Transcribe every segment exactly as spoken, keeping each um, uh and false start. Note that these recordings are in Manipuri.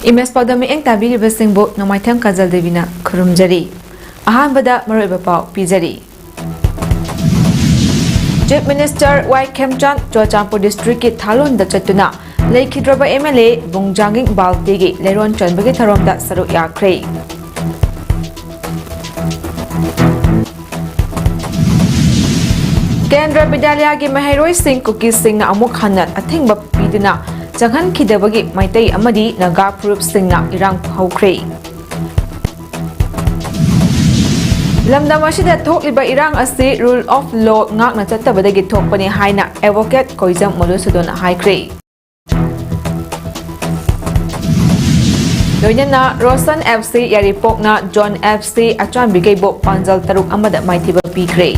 ꯏꯃꯦꯖ ꯄꯥꯎꯗꯝ ꯃꯤꯠꯌꯦꯡ ꯇꯥꯕꯤꯔꯤꯕꯁꯤꯡꯕꯨ ꯅꯣꯡꯃꯥꯏꯊꯦꯝ ꯀꯥꯖꯜ ꯗꯦꯕꯤꯅ ꯈꯨꯔꯨꯝꯖꯔꯤ꯫ ꯑꯍꯥꯟꯕꯗ ꯃꯔꯨꯑꯣꯏꯕ ꯄꯥꯎ ꯄꯤꯖꯔꯤ꯫ Chief Minister ꯋꯥꯏ ꯈꯦꯝꯆꯥꯟ ꯆꯨꯔꯆꯥꯟꯄꯨꯔ districtꯀꯤ ꯊꯥꯂꯣꯟꯗ ꯆꯠꯇꯨꯅ ꯂꯩꯈꯤꯗ꯭ꯔꯕ MLA ꯕꯨꯡꯖꯥꯡꯒꯤꯡ ꯕꯥꯜꯇꯤꯒꯤ ꯂꯩꯔꯣꯟ ꯆꯟꯕꯒꯤ ꯊꯧꯔꯝꯗ ꯁꯔꯨꯛ ꯌꯥꯈ꯭ꯔꯦ꯫ ꯀꯦꯟꯗ꯭ꯔ ꯕꯤꯗ꯭ꯌꯥꯂꯌꯥꯒꯤ ꯃꯍꯩꯔꯣꯏꯁꯤꯡ ꯀꯨꯀꯤꯁꯤꯡꯅ ꯑꯃꯨꯛ ꯍꯟꯅ ꯑꯊꯤꯡꯕ ꯄꯤꯗꯨꯅ ꯆꯪꯍꯟꯈꯤꯗꯕꯒꯤ ꯃꯩꯇꯩ ꯑꯃꯗꯤ ꯅꯥꯒꯥ ꯐꯨꯔꯨꯞꯁꯤꯡꯅ ꯏꯔꯥꯡ ꯍꯧꯈ꯭ꯔꯦ꯫ ꯂꯝꯗꯝ ꯑꯁꯤꯗ ꯊꯣꯛꯂꯤꯕ ꯏꯔꯥꯡ ꯑꯁꯤ rule of law ꯉꯥꯛꯅ ꯆꯠꯇꯕꯗꯒꯤ ꯊꯣꯛꯄꯅꯤ ꯍꯥꯏꯅ Advocate ꯀꯣꯏꯖꯝ ꯃꯣꯂꯨꯁꯨꯗꯣꯟꯅ ꯍꯥꯏꯈ꯭ꯔꯦ꯫ ꯂꯣꯏꯅꯅ ꯔꯣꯁꯟ FC ꯌꯥꯏꯔꯤꯄꯣꯛꯅ ꯖꯣꯟ FC ꯑꯆꯥꯟꯕꯤꯒꯩꯕꯨ ꯄꯥꯟꯖꯜ ꯇꯔꯨꯛ ꯑꯃꯗ ꯃꯥꯏꯊꯤꯕ ꯄꯤꯈ꯭ꯔꯦ꯫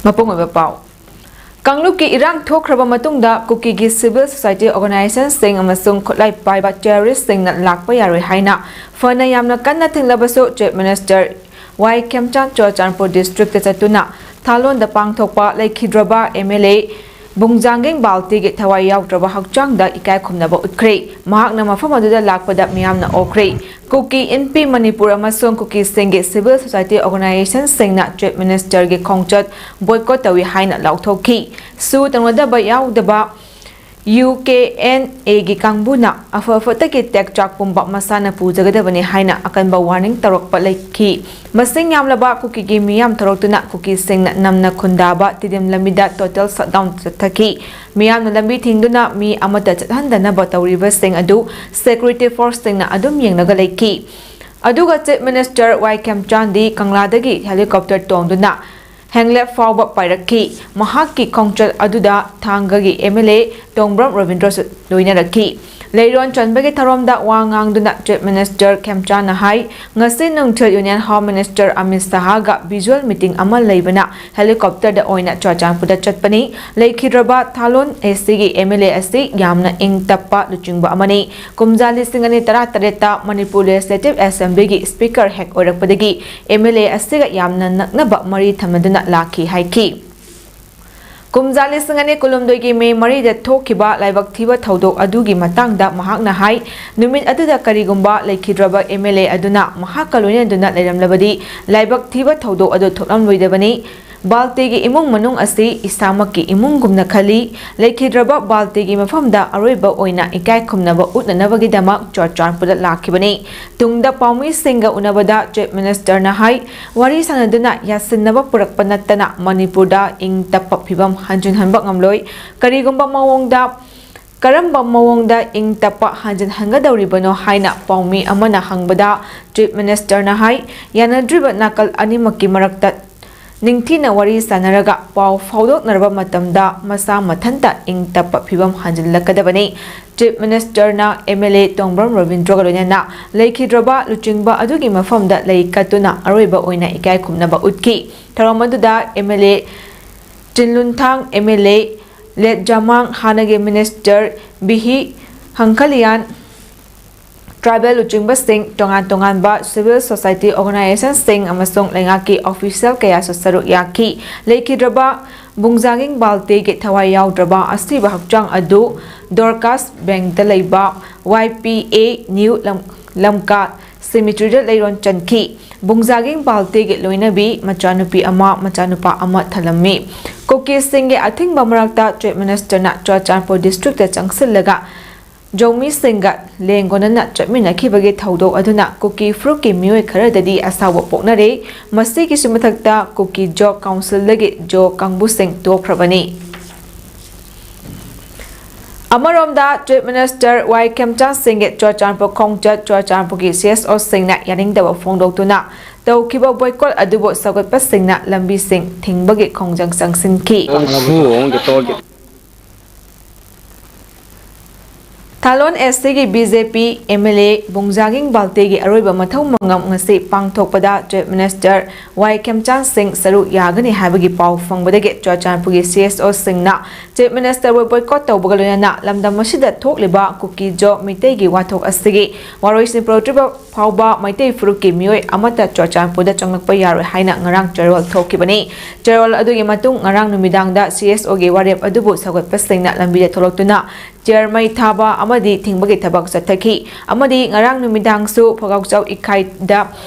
ꯃꯄꯨꯡ ꯑꯣꯏꯕ ꯄꯥꯎ꯫ ꯀꯥꯡꯂꯨꯞꯀꯤ ꯏꯔꯥꯡ ꯊꯣꯛꯈ꯭ꯔꯕ ꯃꯇꯨꯡꯗ ꯀꯨꯀꯤꯒꯤ civil society organizationꯁꯤꯡ ꯑꯃꯁꯨꯡ ꯈꯨꯠꯂꯥꯏ ꯄꯥꯏꯕ terroristꯁꯤꯡꯅ ꯂꯥꯛꯄ ꯌꯥꯔꯣꯏ ꯍꯥꯏꯅ ꯐꯅ ꯌꯥꯝꯅ ꯀꯟꯅ ꯊꯤꯡꯂꯕꯁꯨ, Chief Minister ꯋꯥꯏ ꯈꯦꯝꯆꯥꯟ ꯆꯨꯔꯆꯥꯟꯄꯨꯔ districtꯇ ꯆꯠꯇꯨꯅ ꯊꯥꯂꯣꯟꯗ ꯄꯥꯡꯊꯣꯛꯄ ꯂꯩꯈꯤꯗ꯭ꯔꯕ MLA ꯕꯨꯡꯖꯥꯡꯒꯤꯡ ꯕꯥꯜꯇꯤꯒꯤ ꯊꯋꯥꯏ ꯌꯥꯎꯗ꯭ꯔꯕ ꯍꯛꯆꯥꯡꯗ ꯏꯀꯥꯏ ꯈꯨꯝꯅꯕ ꯎꯠꯈ꯭ꯔꯦ꯫ ꯃꯍꯥꯛꯅ ꯃꯐꯝ ꯑꯗꯨꯗ ꯂꯥꯛꯄꯗ ꯃꯤꯌꯥꯝꯅ ꯑꯣꯛꯈ꯭ꯔꯦ꯫ ꯀꯨꯀꯤ ꯏꯟꯄꯤ ꯃꯅꯤꯄꯨꯔ ꯑꯃꯁꯨꯡ ꯀꯨꯀꯤꯁꯤꯡꯒꯤ civil society organizationꯁꯤꯡꯅ Chief Ministerꯒꯤ ꯈꯣꯡꯆꯠ boycott ꯇꯧꯏ ꯍꯥꯏꯅ ꯂꯥꯎꯊꯣꯛꯈꯤ꯫ ꯁꯨ ꯇꯧꯅꯗꯕ ꯌꯥꯎꯗꯕ UKNAꯒꯤ ꯀꯥꯡꯕꯨꯅ ꯑꯐ ꯑꯐꯠꯇꯒꯤ ꯇꯦꯛꯆꯥꯛ ꯄꯨꯝꯕ ꯃꯁꯥꯅ ꯄꯨꯖꯒꯗꯕꯅꯤ ꯍꯥꯏꯅ ꯑꯀꯟꯕ warning ꯇꯧꯔꯛꯄ ꯂꯩꯈꯤ꯫ ꯃꯁꯤꯡ ꯌꯥꯝꯂꯕ ꯀꯨꯀꯤꯒꯤ ꯃꯤꯌꯥꯝ ꯊꯣꯔꯛꯇꯨꯅ ꯀꯨꯀꯤꯁꯤꯡꯅ ꯅꯝꯅ ꯈꯨꯟꯗꯥꯕ ꯇꯤꯗꯤꯝ ꯂꯝꯕꯤꯗ total shutdown ꯆꯠꯊꯈꯤ꯫ ꯃꯤꯌꯥꯝꯅ ꯂꯝꯕꯤ ꯊꯤꯡꯗꯨꯅ ꯃꯤ ꯑꯃꯠꯇ ꯆꯠꯍꯟꯗꯅꯕ ꯇꯧꯔꯤꯕꯁꯤꯡ ꯑꯗꯨ security forceꯁꯤꯡꯅ ꯑꯗꯨꯝ ꯌꯦꯡꯂꯒ ꯂꯩꯈꯤ꯫ ꯑꯗꯨꯒ Chief Minister ꯋꯥꯏ ꯈꯦꯝꯆꯥꯟꯗꯤ ꯀꯪꯂꯥꯗꯒꯤ helicopter ꯇꯣꯡꯗꯨꯅ ꯍꯦꯡꯂꯦꯞ ꯐꯥꯎꯕ ꯄꯥꯏꯔꯛꯈꯤ꯫ ꯃꯍꯥꯛꯀꯤ ꯈꯣꯡꯆꯠ ꯑꯗꯨꯗ ꯊꯥꯡꯒꯒꯤ MLA ꯇꯣꯡꯕ꯭ꯔꯝ ꯔꯕꯤꯟꯗ꯭ꯔꯁꯨ ꯂꯣꯏꯅꯔꯛꯈꯤ꯫ ꯂꯩꯔꯣꯟ ꯆꯟꯕꯒꯤ ꯊꯧꯔꯝꯗ ꯋꯥ ꯉꯥꯡꯗꯨꯅ Chief Minister ꯈꯦꯝꯆꯥꯅ ꯍꯥꯏ, ꯉꯁꯤ ꯅꯨꯡꯊꯤꯜ Union Home Minister Amit ꯁꯍꯥꯒ visual meeting ꯑꯃ ꯂꯩꯕꯅ helicopterꯗ ꯑꯣꯏꯅ ꯆꯨꯔꯆꯥꯟꯄꯨꯔꯗ ꯆꯠꯄꯅꯤ꯫ ꯂꯩꯈꯤꯗ꯭ꯔꯕ ꯊꯥꯂꯣꯟ ACꯒꯤ MLA ꯑꯁꯤ ꯌꯥꯝꯅ ꯏꯪ ꯇꯞꯄ ꯂꯨꯆꯤꯡꯕ ꯑꯃꯅꯤ꯫ ꯀꯨꯝꯖꯥ ꯂꯤꯁꯤꯡ ꯑꯅꯤ ꯇꯔꯥꯇꯔꯦꯠꯇ ꯃꯅꯤꯄꯨꯔ Legislative Assemblyꯒꯤ Speaker ꯍꯦꯛ ꯑꯣꯏꯔꯛꯄꯗꯒꯤ MLA ꯑꯁꯤꯒ ꯌꯥꯝꯅ ꯅꯛꯅꯕ ꯃꯔꯤ ꯊꯝꯅꯗꯨꯅ ꯂꯥꯛꯈꯤ ꯍꯥꯏꯈꯤ꯫ ꯀꯨꯝꯖꯥ ꯂꯤꯁꯤꯡ ꯑꯅꯤ ꯀꯨꯟꯍꯨꯝꯗꯣꯏꯒꯤ ꯃꯦ ꯃꯔꯤꯗ ꯊꯣꯛꯈꯤꯕ ꯂꯥꯏꯕꯛ ꯊꯤꯕ ꯊꯧꯗꯣꯛ ꯑꯗꯨꯒꯤ ꯃꯇꯥꯡꯗ ꯃꯍꯥꯛꯅ ꯍꯥꯏ, ꯅꯨꯃꯤꯠ ꯑꯗꯨꯗ ꯀꯔꯤꯒꯨꯝꯕ ꯂꯩꯈꯤꯗ꯭ꯔꯕ MLA ꯑꯗꯨꯅ ꯃꯍꯥꯛꯀ ꯂꯣꯏꯅꯗꯨꯅ ꯂꯩꯔꯝꯂꯕꯗꯤ ꯂꯥꯏꯕꯛ ꯊꯤꯕ ꯊꯧꯗꯣꯛ ꯑꯗꯨ ꯊꯣꯛꯂꯝꯂꯣꯏꯗꯕꯅꯤ꯫ ꯕꯥꯜꯇꯦꯒꯤ ꯏꯃꯨꯡ ꯃꯅꯨꯡ ꯑꯁꯤ ꯏꯁꯥꯃꯛꯀꯤ ꯏꯃꯨꯡꯒꯨꯝꯅ ꯈꯜꯂꯤ꯫ ꯂꯩꯈꯤꯗ꯭ꯔꯕ ꯕꯥꯜꯇꯦꯒꯤ ꯃꯐꯝꯗ ꯑꯔꯣꯏꯕ ꯑꯣꯏꯅ ꯏꯀꯥꯏ ꯈꯨꯝꯅꯕ ꯎꯠꯅꯅꯕꯒꯤꯗꯃꯛ ꯆꯨꯔꯆꯥꯟꯄꯨꯔꯗ ꯂꯥꯛꯈꯤꯕꯅꯤ꯫ ꯇꯨꯡꯗ ꯄꯥꯎꯃꯤꯁꯤꯡꯒ ꯎꯅꯕꯗ Chief Ministerꯅ ꯍꯥꯏ, ꯋꯥꯔꯤ ꯁꯥꯅꯗꯨꯅ ꯌꯥꯁꯤꯟꯅꯕ ꯄꯨꯔꯛꯄ ꯅꯠꯇꯅ ꯃꯅꯤꯄꯨꯔꯗ ꯏꯪ ꯇꯞꯄ ꯐꯤꯕꯝ ꯍꯟꯖꯤꯟꯍꯟꯕ ꯉꯝꯂꯣꯏ꯫ ꯀꯔꯤꯒꯨꯝꯕ ꯃꯑꯣꯡꯗ, ꯀꯔꯝꯕ ꯃꯑꯣꯡꯗ ꯏꯪ ꯇꯞꯄ ꯍꯟꯖꯤꯟꯍꯟꯒꯗꯧꯔꯤꯕꯅꯣ ꯍꯥꯏꯅ ꯄꯥꯎꯃꯤ ꯑꯃꯅ ꯍꯪꯕꯗ Chief Ministerꯅ ꯍꯥꯏ, ꯌꯥꯅꯗ꯭ꯔꯤꯕ ꯅꯥꯀꯜ ꯑꯅꯤꯃꯛꯀꯤ ꯃꯔꯛꯇ ꯅꯤꯡꯊꯤꯅ ꯋꯥꯔꯤ ꯁꯥꯅꯔꯒ ꯄꯥꯎ ꯐꯥꯎꯗꯣꯛꯅꯔꯕ ꯃꯇꯝꯗ ꯃꯁꯥ ꯃꯊꯟꯇ ꯏꯪ ꯇꯞꯄ ꯐꯤꯕꯝ ꯍꯟꯖꯤꯜꯂꯛꯀꯗꯕꯅꯤ꯫ Chief Ministerꯅ MLA ꯇꯣꯡꯕ꯭ꯔꯝ ꯔꯕꯤꯟꯗ꯭ꯔꯒ ꯂꯣꯏꯅꯅ ꯂꯩꯈꯤꯗ꯭ꯔꯕ ꯂꯨꯆꯤꯡꯕ ꯑꯗꯨꯒꯤ ꯃꯐꯝꯗ ꯂꯩ ꯀꯠꯇꯨꯅ ꯑꯔꯣꯏꯕ ꯑꯣꯏꯅ ꯏꯀꯥꯏ ꯈꯨꯝꯅꯕ ꯎꯠꯈꯤ꯫ ꯊꯧꯔꯝ ꯑꯗꯨꯗ MLA ꯆꯤꯟꯂꯨꯟꯊꯥꯡ, MLA ꯂꯦꯠꯖꯥꯃꯥꯡ, ꯍꯥꯟꯅꯒꯤ Minister ꯕꯤꯍꯤ ꯍꯪꯈꯂꯤꯌꯥꯟ, tribal ꯂꯨꯆꯤꯡꯕꯁꯤꯡ, ꯇꯣꯉꯥꯟ ꯇꯣꯉꯥꯟꯕ civil society organizationꯁꯤꯡ ꯑꯃꯁꯨꯡ ꯂꯩꯉꯥꯛꯀꯤ official ꯀꯌꯥꯁꯨ ꯁꯔꯨꯛ ꯌꯥꯈꯤ꯫ ꯂꯩꯈꯤꯗ꯭ꯔꯕ ꯕꯨꯡꯖꯥꯒꯤꯡ ꯕꯥꯜꯇꯦꯒꯤ ꯊꯋꯥꯏ ꯌꯥꯎꯗ꯭ꯔꯕ ꯑꯁꯤꯕ ꯍꯛꯆꯥꯡ ꯑꯗꯨ ꯗꯣꯔꯀꯥꯁ ꯕꯦꯡꯗ ꯂꯩꯕ YPA New ꯂꯝ-, ꯂꯝꯀꯥ cemeteryꯗ ꯂꯩꯔꯣꯟ ꯆꯟꯈꯤ꯫ ꯕꯨꯡꯖꯥꯒꯤꯡ ꯕꯥꯜꯇꯦꯒꯤ ꯂꯣꯏꯅꯕꯤ, ꯃꯆꯥꯅꯨꯄꯤ ꯑꯃ, ꯃꯆꯥꯅꯨꯄꯥ ꯑꯃ ꯊꯜꯂꯝꯃꯤ꯫ ꯀꯨꯀꯤꯁꯤꯡꯒꯤ ꯑꯊꯤꯡꯕ ꯃꯔꯛꯇ Chief Ministerꯅ ꯆꯨꯔꯆꯥꯟꯄꯨꯔ districtꯇ ꯆꯪꯁꯤꯜꯂꯒ ꯖꯧꯃꯤꯁꯤꯡꯒ ꯂꯦꯡꯒꯣꯟꯅꯅ ꯆꯠꯃꯤꯟꯅꯈꯤꯕꯒꯤ ꯊꯧꯗꯣꯛ ꯑꯗꯨꯅ ꯀꯨꯀꯤ ꯐꯨꯔꯨꯞꯀꯤ ꯃꯤꯑꯣꯏ ꯈꯔꯗꯗꯤ ꯑꯁꯥꯎꯕ ꯄꯣꯛꯅꯔꯦ꯫ ꯃꯁꯤꯒꯤꯁꯨ ꯃꯊꯛꯇ ꯀꯨꯀꯤ ꯖꯣ councilꯗꯒꯤ ꯖꯣ ꯀꯥꯡꯕꯨꯁꯤꯡ ꯇꯣꯛꯈ꯭ꯔꯕꯅꯤ꯫ ꯑꯃꯔꯣꯝꯗ Chief Minister ꯋꯥꯏ ꯈꯦꯝꯆꯥꯟ ꯁꯤꯡꯒꯤ ꯆꯨꯔꯆꯥꯟꯄꯨꯔ ꯈꯣꯡꯆꯠ ꯆꯨꯔꯆꯥꯟꯄꯨꯔꯒꯤ CSOꯁꯤꯡꯅ ꯌꯥꯅꯤꯡꯗꯕ ꯐꯣꯡꯗꯣꯛꯇꯨꯅ ꯇꯧꯈꯤꯕ ꯕꯣꯏꯀꯣꯠ ꯑꯗꯨꯕꯨ ꯁꯧꯒꯠꯄꯁꯤꯡꯅ ꯂꯝꯕꯤꯁꯤꯡ ꯊꯤꯡꯕꯒꯤ ꯈꯣꯡꯖꯪ ꯆꯪꯁꯤꯟꯈꯤ꯫ ꯊꯥꯂꯣꯟ ꯑꯦꯁ ꯁꯤꯒꯤ B J P M L A Bungjagin ꯕꯥꯜꯇꯦꯒꯤ ꯑꯔꯣꯏꯕ ꯃꯊꯧ ꯃꯉꯝ ꯉꯁꯤ ꯄꯥꯡꯊꯣꯛꯄꯗ ꯆꯤꯐ ꯃꯤꯅꯤꯁꯇꯔ ꯋꯥꯏ ꯈꯦꯝꯆꯥꯟ ꯁꯤꯡ ꯁꯔꯨꯛ ꯌꯥꯒꯅꯤ ꯍꯥꯏꯕꯒꯤ ꯄꯥꯎ ꯐꯪꯕꯗꯒꯤ ꯆꯨꯔꯆꯥꯟꯄꯨꯔꯒꯤ ꯁꯤ ꯑꯦꯁ ꯑꯣꯁꯤꯡꯅ ꯆꯤꯐ ꯃꯤꯅꯤꯁꯇꯔꯕꯨ ꯕꯣꯏꯀꯣꯠ ꯇꯧꯕꯒ ꯂꯣꯏꯅꯅ ꯂꯝꯗꯝ ꯑꯁꯤꯗ ꯊꯣꯛꯂꯤꯕ ꯀꯨꯀꯤ ꯖꯣ ꯃꯤꯇꯩꯒꯤ ꯋꯥꯊꯣꯛ ꯑꯁꯤꯒꯤ ꯋꯥꯔꯣꯏꯁꯤꯟ ꯄꯨꯔꯛꯇ꯭ꯔꯤꯕ ꯐꯥꯎꯕ ꯃꯩꯇꯩ ꯐꯨꯔꯨꯞꯀꯤ ꯃꯤꯑꯣꯏ ꯑꯃꯠꯇ ꯆꯨꯔꯆꯥꯟꯄꯨꯔꯗ ꯆꯪꯂꯛꯄ ꯌꯥꯔꯣꯏ ꯍꯥꯏꯅ ꯉꯔꯥꯡ ꯆꯦꯔꯣꯜ ꯊꯣꯛꯈꯤꯕꯅꯤ꯫ ꯆꯦꯔꯣꯜ ꯑꯗꯨꯒꯤ ꯃꯇꯨꯡ ꯉꯔꯥꯡ ꯅꯨꯃꯤꯗꯥꯡꯗ ꯁꯤ ꯑꯦꯁ ꯑꯣꯒꯤ ꯋꯥꯔꯦꯞ ꯑꯗꯨꯕꯨ ꯁꯧꯒꯠꯄꯁꯤꯡꯅ ꯂꯝꯕꯤꯗ ꯊꯣꯛꯂꯛꯇꯨꯅ ꯆꯤꯌꯔ ꯃꯩ ꯊꯥꯕ ꯑꯃꯗꯤ ꯊꯤꯡꯕꯒꯤ ꯊꯕꯛ ꯆꯠꯊꯈꯤ ꯑꯃꯗꯤ ꯉꯔꯥꯡ ꯅꯨꯃꯤꯗꯥꯡꯁꯨ ꯐꯒꯥꯎꯆꯥꯎ ꯏꯀꯥꯏꯗ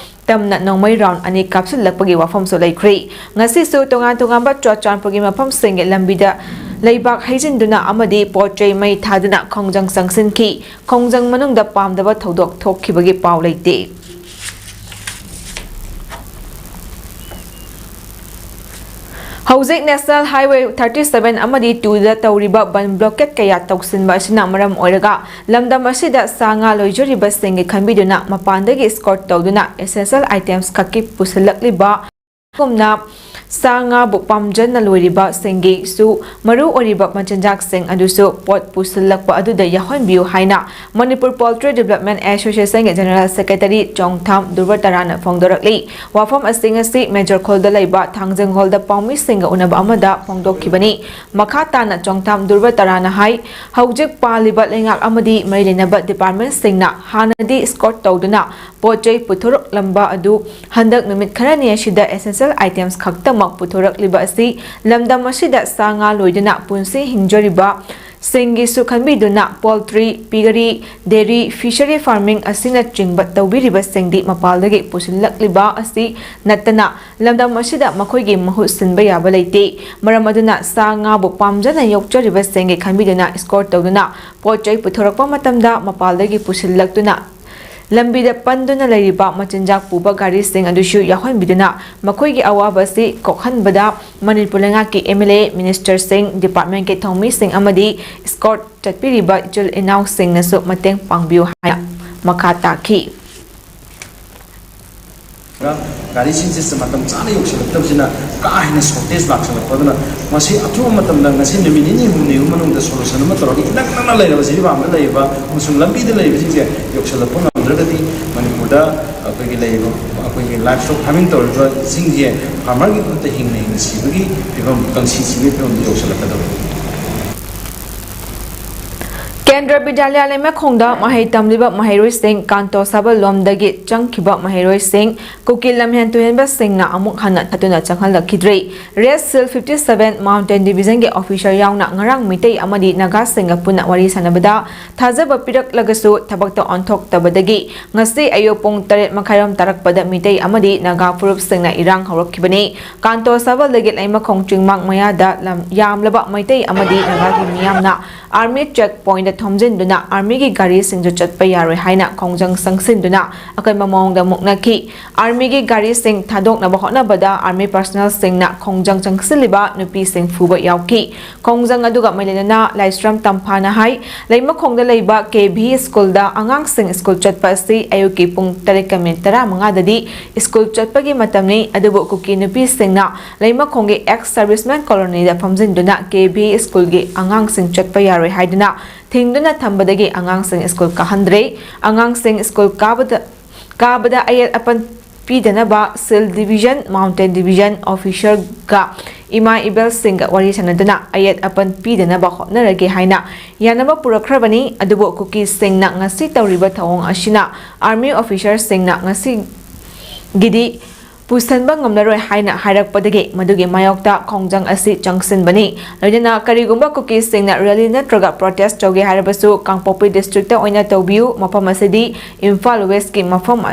ꯇꯝꯅ ꯅꯣꯡꯃꯩ ꯔꯥꯎꯟ ꯑꯅꯤ ꯀꯥꯞꯁꯤꯜꯂꯛꯄꯒꯤ ꯋꯥꯐꯝꯁꯨ ꯂꯩꯈ꯭ꯔꯤ꯫ ꯉꯁꯤꯁꯨ ꯇꯣꯉꯥꯟ ꯇꯣꯉꯥꯟꯕ ꯆꯨꯔꯆꯥꯟꯄꯨꯔꯒꯤ ꯃꯐꯝꯁꯤꯡꯒꯤ ꯂꯝꯕꯤꯗ ꯂꯩꯕꯥꯛ ꯍꯩꯖꯤꯟꯗꯨꯅ ꯑꯃꯗꯤ ꯄꯣꯠ ꯆꯩ ꯃꯩ ꯊꯥꯗꯨꯅ ꯈꯣꯡꯖꯪ ꯆꯪꯁꯤꯟꯈꯤ꯫ ꯈꯣꯡꯖꯪ ꯃꯅꯨꯡꯗ ꯄꯥꯝꯗꯕ ꯊꯧꯗꯣꯛ ꯊꯣꯛꯈꯤꯕꯒꯤ ꯄꯥꯎ ꯂꯩꯇꯦ꯫ ꯍꯧꯖꯤꯛ National Highway thirty seven ꯑꯃꯗꯤ two ꯗ ꯇꯧꯔꯤꯕ ꯕꯟ ꯕ꯭ꯂꯣꯀꯦꯠ ꯀꯌꯥ ꯇꯧꯁꯤꯟꯕ ꯑꯁꯤꯅ ꯃꯔꯝ ꯑꯣꯏꯔꯒ ꯂꯝꯗꯝ ꯑꯁꯤꯗ ꯁꯥ ꯉꯥ ꯂꯣꯏꯖꯔꯤꯕꯁꯤꯡꯒꯤ ꯈꯟꯕꯤꯗꯨꯅ ꯃꯄꯥꯟꯗꯒꯤ escort ꯇꯧꯗꯨꯅ essential items ꯈꯛꯀꯤ ꯄꯨꯁꯤꯜꯂꯛꯂꯤꯕ ꯒꯨꯝꯅ ꯁꯥ ꯉꯥꯕꯨ ꯄꯥꯝꯖꯅ ꯂꯣꯏꯔꯤꯕꯁꯤꯡꯒꯤꯁꯨ ꯃꯔꯨ ꯑꯣꯏꯔꯤꯕ ꯃꯆꯤꯟꯖꯥꯛꯁꯤꯡ ꯑꯗꯨꯁꯨ ꯄꯣꯠ ꯄꯨꯁꯤꯜꯂꯛꯄ ꯑꯗꯨꯗ ꯌꯥꯎꯍꯟꯕꯤꯌꯨ ꯍꯥꯏꯅ Manipur Poultry Development Association ꯒꯤ General Secretary ꯆꯣꯡꯊꯥꯝ ꯗꯨꯔꯕꯇꯔꯥꯅ ꯐꯣꯡꯗꯣꯔꯛꯂꯤ꯫ ꯋꯥꯐꯝ ꯑꯁꯤ ꯉꯁꯤ Major Hall ꯗ ꯂꯩꯕ ꯊꯥꯡꯖꯪ Hall ꯗ ꯄꯥꯎꯃꯤꯁꯤꯡꯒ ꯎꯅꯕ ꯑꯃꯗ ꯐꯣꯡꯗꯣꯛꯈꯤꯕꯅꯤ꯫ ꯃꯈꯥ ꯇꯥꯅ ꯆꯣꯡꯊꯥꯝ ꯗꯨꯔꯕꯇꯔꯥꯅ ꯍꯥꯏ, ꯍꯧꯖꯤꯛ ꯄꯥꯜꯂꯤꯕ ꯂꯩꯉꯥꯛ ꯑꯃꯗꯤ ꯃꯔꯤ ꯂꯩꯅꯕ department ꯁꯤꯡꯅ ꯍꯥꯟꯅꯗꯤ escort ꯇꯧꯗꯨꯅ ꯄꯣꯠ ꯆꯩ ꯄꯨꯊꯣꯔꯛꯂꯝꯕ ꯑꯗꯨ ꯍꯟꯗꯛ ꯅꯨꯃꯤꯠ ꯈꯔꯅꯤ ꯑꯁꯤꯗ essential items ꯈꯛꯇꯃꯛ ꯄꯨꯊꯣꯔꯛꯂꯤꯕ ꯑꯁꯤ ꯂꯝꯗꯝ ꯑꯁꯤꯗ ꯁꯥ ꯉꯥ ꯂꯣꯏꯗꯨꯅ ꯄꯨꯟꯁꯤ ꯍꯤꯡꯖꯔꯤꯕ ꯁꯤꯡꯒꯤꯁꯨ ꯈꯟꯕꯤꯗꯨꯅ poultry, piggery, dairy, fishery farming ꯑꯁꯤꯅꯆꯤꯡꯕ ꯇꯧꯕꯤꯔꯤꯕꯁꯤꯡꯗꯤ ꯃꯄꯥꯜꯗꯒꯤ ꯄꯨꯁꯤꯜꯂꯛꯂꯤꯕ ꯑꯁꯤ ꯅꯠꯇꯅ ꯂꯝꯗꯝ ꯑꯁꯤꯗ ꯃꯈꯣꯏꯒꯤ ꯃꯍꯨꯠ ꯁꯤꯟꯕ ꯌꯥꯕ ꯂꯩꯇꯦ꯫ ꯃꯔꯝ ꯑꯗꯨꯅ ꯁꯥ ꯉꯥꯕꯨ ꯄꯥꯝꯖꯅ ꯌꯣꯛꯆꯔꯤꯕꯁꯤꯡꯒꯤ ꯈꯟꯕꯤꯗꯨꯅ escort ꯇꯧꯗꯨꯅ ꯄꯣꯠ ꯆꯩ ꯄꯨꯊꯣꯔꯛꯄ ꯃꯇꯝꯗ ꯃꯄꯥꯜꯗꯒꯤ ꯄꯨꯁꯤꯜꯂꯛꯇꯨꯅ ꯂꯝꯕꯤꯗ ꯄꯟꯗꯨꯅ ꯂꯩꯔꯤꯕ ꯃꯆꯤꯟꯖꯥꯛ ꯄꯨꯕ ꯒꯥꯔꯤꯁꯤꯡ ꯑꯗꯨꯁꯨ ꯌꯥꯎꯍꯟꯕꯤꯗꯨꯅ ꯃꯈꯣꯏꯒꯤ ꯑꯋꯥꯕ ꯑꯁꯤ ꯀꯣꯛꯍꯟꯕꯗ ꯃꯅꯤꯄꯨꯔ ꯂꯩꯉꯥꯛꯀꯤ M L A, minister ꯁꯤꯡ, department ꯀꯤ ꯊꯧꯃꯤꯁꯤꯡ ꯑꯃꯗꯤ escort ꯆꯠꯄꯤꯔꯤꯕ ꯏꯆꯤꯜ ꯏꯅꯥꯎꯁꯤꯡꯅꯁꯨ ꯃꯇꯦꯡ ꯄꯥꯡꯕꯤꯌꯨ ꯍꯥꯏꯅ ꯃꯈꯥ ꯇꯥꯈꯤ꯫ ꯒꯥꯔꯤꯁꯤꯡꯁꯦ ꯃꯇꯝ ꯆꯥꯅ ꯌꯧꯁꯤꯜꯂꯛꯇꯕꯁꯤꯅ ꯀꯥ ꯍꯦꯟꯅ shortage ꯂꯥꯛꯁꯤꯜꯂꯛꯄ ꯑꯗꯨꯅ, ꯃꯁꯤ ꯑꯊꯨꯕ ꯃꯇꯝꯗ ꯉꯁꯤ ꯅꯨꯃꯤꯠ ꯅꯤꯅꯤ ꯍꯨꯝꯅꯤꯒꯤ ꯃꯅꯨꯡꯗ solution ꯑꯃ ꯇꯧꯔꯒ ꯏꯅꯛ ꯅꯛꯅ ꯂꯩꯔꯕ ꯖꯤꯔꯤꯕꯥꯝꯗ ꯂꯩꯔꯤꯕ ꯑꯃꯁꯨꯡ ꯂꯝꯕꯤꯗ ꯂꯩꯔꯤꯕꯁꯤꯡꯁꯦ ꯌꯧꯁꯤꯜꯂꯛꯄ ꯉꯝꯗ꯭ꯔꯒꯗꯤ ꯃꯅꯤꯄꯨꯔꯗ ꯑꯩꯈꯣꯏꯒꯤ ꯂꯩꯔꯤꯕ, ꯑꯩꯈꯣꯏꯒꯤ livestock farming ꯇꯧꯔꯤꯕꯁꯤꯡꯁꯦ farmerꯒꯤ ꯈꯨꯠꯇ ꯍꯤꯡꯅ ꯍꯤꯡꯅ ꯁꯤꯕꯒꯤ ꯐꯤꯕꯝ, ꯀꯪꯁꯤ ꯁꯤꯕꯒꯤ ꯐꯤꯕꯝꯗ ꯌꯧꯁꯤꯜꯂꯛꯀꯗꯧꯔꯦ꯫ ꯀꯦꯟꯗ꯭ꯔ ꯕꯤꯗ꯭ꯌꯥꯂꯌ ꯂꯩꯃꯈꯣꯡꯗ ꯃꯍꯩ ꯇꯝꯂꯤꯕ ꯃꯍꯩꯔꯣꯏꯁꯤꯡ ꯀꯥꯟꯇꯣ ꯁꯥꯕꯜ ꯂꯣꯝꯗꯒꯤ ꯆꯪꯈꯤꯕ ꯃꯍꯩꯔꯣꯏꯁꯤꯡ ꯀꯨꯀꯤ ꯂꯝꯍꯦꯟ ꯇꯨꯍꯦꯟꯕꯁꯤꯡꯅ ꯑꯃꯨꯛ ꯍꯟꯅ ꯊꯥꯗꯨꯅ ꯆꯪꯍꯜꯂꯛꯈꯤꯗ꯭ꯔꯦ꯫ Red Shield fifty seven Mountain Divisionꯒꯤ officer ꯌꯥꯎꯅ ꯉꯔꯥꯡ ꯃꯤꯇꯩ ꯑꯃꯗꯤ ꯅꯥꯒꯥꯁꯤꯡꯒ ꯄꯨꯟꯅ ꯋꯥꯔꯤ ꯁꯥꯟꯅꯕꯗ ꯊꯥꯖꯕ ꯄꯤꯔꯛꯂꯒꯁꯨ ꯊꯕꯛꯇ ꯑꯣꯟꯊꯣꯛꯇꯕꯗꯒꯤ ꯉꯁꯤ ꯑꯌꯨꯛ ꯄꯨꯡ ꯇꯔꯦꯠ ꯃꯈꯥꯏꯔꯣꯝ ꯇꯥꯔꯛꯄꯗ ꯃꯤꯇꯩ ꯑꯃꯗꯤ ꯅꯥꯒꯥ ꯐꯨꯔꯨꯞꯁꯤꯡꯅ ꯏꯔꯥꯡ ꯍꯧꯔꯛꯈꯤꯕꯅꯤ꯫ ꯀꯥꯟꯇꯣ ꯁꯥꯕꯜꯗꯒꯤ ꯂꯩꯃꯈꯣꯡ ꯆꯤꯡꯃꯥꯡ ꯃꯌꯥꯗ ꯂꯝ ꯌꯥꯝꯂꯕ ꯃꯩꯇꯩ ꯑꯃꯗꯤ ꯅꯥꯒꯥꯒꯤ ꯃꯤꯌꯥꯝꯅ army check pointꯗ ꯊꯣꯝꯖꯤꯟꯗꯨꯅ armyꯒꯤ ꯒꯥꯔꯤꯁꯤꯡꯁꯨ ꯆꯠꯄ ꯌꯥꯔꯣꯏ ꯍꯥꯏꯅ ꯈꯣꯡꯖꯪ ꯆꯪꯁꯤꯟꯗꯨꯅ ꯑꯀꯟꯕ ꯃꯑꯣꯡꯗ ꯃꯨꯛꯅꯈꯤ꯫ Armyꯒꯤ ꯒꯥꯔꯤꯁꯤꯡ ꯊꯥꯗꯣꯛꯅꯕ ꯍꯣꯠꯅꯕꯗ army personnelꯁꯤꯡꯅ ꯈꯣꯡꯖꯪ ꯆꯪꯁꯤꯜꯂꯤꯕ ꯅꯨꯄꯤꯁꯤꯡ ꯐꯨꯕ ꯌꯥꯎꯈꯤ꯫ ꯈꯣꯡꯖꯪ ꯑꯗꯨꯒ ꯃꯩꯂꯩꯅꯅ ꯂꯥꯏꯁ꯭ꯔꯝ ꯇꯝꯐꯥꯅ ꯍꯥꯏ, ꯂꯩꯃꯈꯣꯡꯗ ꯂꯩꯕ ꯀꯦ ꯚꯤ ꯁ꯭ꯀꯨꯜꯗ ꯑꯉꯥꯡꯁꯤꯡ ꯁ꯭ꯀꯨꯜ ꯆꯠꯄ ꯑꯁꯤ ꯑꯌꯨꯛꯀꯤ ꯄꯨꯡ ꯇꯔꯦꯠꯀ ꯃꯤꯅꯤꯠ ꯇꯔꯥꯃꯉꯥꯗꯗꯤ ꯁ꯭ꯀꯨꯜ ꯆꯠꯄꯒꯤ ꯃꯇꯝꯅꯤ, ꯑꯗꯨꯕꯨ ꯀꯨꯀꯤ ꯅꯨꯄꯤꯁꯤꯡꯅ ꯂꯩꯃꯈꯣꯡꯒꯤ ex serviceman colonyꯗ ꯐꯝꯖꯤꯟꯗꯨꯅ ꯀꯦ ꯚꯤ ꯁ꯭ꯀꯨꯜꯒꯤ ꯑꯉꯥꯡꯁꯤꯡ ꯆꯠꯄ ꯌꯥꯔꯣꯏ ꯍꯥꯏꯗꯨꯅ ꯊꯤꯡꯗꯨꯅ ꯊꯝꯕꯗꯒꯤ ꯑꯉꯥꯡꯁꯤꯡ ꯁ꯭ꯀꯨꯜ ꯀꯥꯍꯟꯗ꯭ꯔꯦ꯫ ꯑꯉꯥꯡꯁꯤꯡ ꯁ꯭ꯀꯨꯜ ꯀꯥꯕꯗ ꯀꯥꯕꯗ ꯑꯌꯦꯠ ꯑꯄꯟ ꯄꯤꯗꯅꯕ Shield Division, Mountain Division officerꯒ ꯏꯃꯥ ꯏꯕꯦꯜꯁꯤꯡꯒ ꯋꯥꯔꯤ ꯁꯥꯟꯅꯗꯨꯅ ꯑꯌꯦꯠ ꯑꯄꯟ ꯄꯤꯗꯅꯕ ꯍꯣꯠꯅꯔꯒꯦ ꯍꯥꯏꯅ ꯌꯥꯅꯕ ꯄꯨꯔꯛꯈ꯭ꯔꯕꯅꯤ꯫ ꯑꯗꯨꯕꯨ ꯀꯨꯀꯤꯁꯤꯡꯅ ꯉꯁꯤ ꯇꯧꯔꯤꯕ ꯊꯧꯑꯣꯡ ꯑꯁꯤꯅ army officerꯁꯤꯡꯅ ꯉꯁꯤꯒꯤꯗꯤ ꯄꯨꯁꯟꯕ ꯉꯝꯂꯔꯣꯏ ꯍꯥꯏꯅ ꯍꯥꯏꯔꯛꯄꯗꯒꯤ ꯃꯗꯨꯒꯤ ꯃꯥꯌꯣꯛꯇ ꯈꯣꯡꯖꯪ ꯑꯁꯤ ꯆꯪꯁꯤꯟꯕꯅꯤ꯫ ꯂꯣꯏꯅꯅ ꯀꯔꯤꯒꯨꯝꯕ ꯀꯨꯀꯤꯁꯤꯡꯅ rally ꯅꯠꯇ꯭ꯔꯒ protest ꯇꯧꯒꯦ ꯍꯥꯏꯔꯕꯁꯨ ꯀꯥꯡꯄꯣꯛꯄꯤ districtꯇ ꯑꯣꯏꯅ ꯇꯧꯕꯤꯌꯨ, ꯃꯐꯝ ꯑꯁꯤꯗꯤ ꯏꯝꯐꯥꯜ Westꯀꯤ ꯃꯐꯝ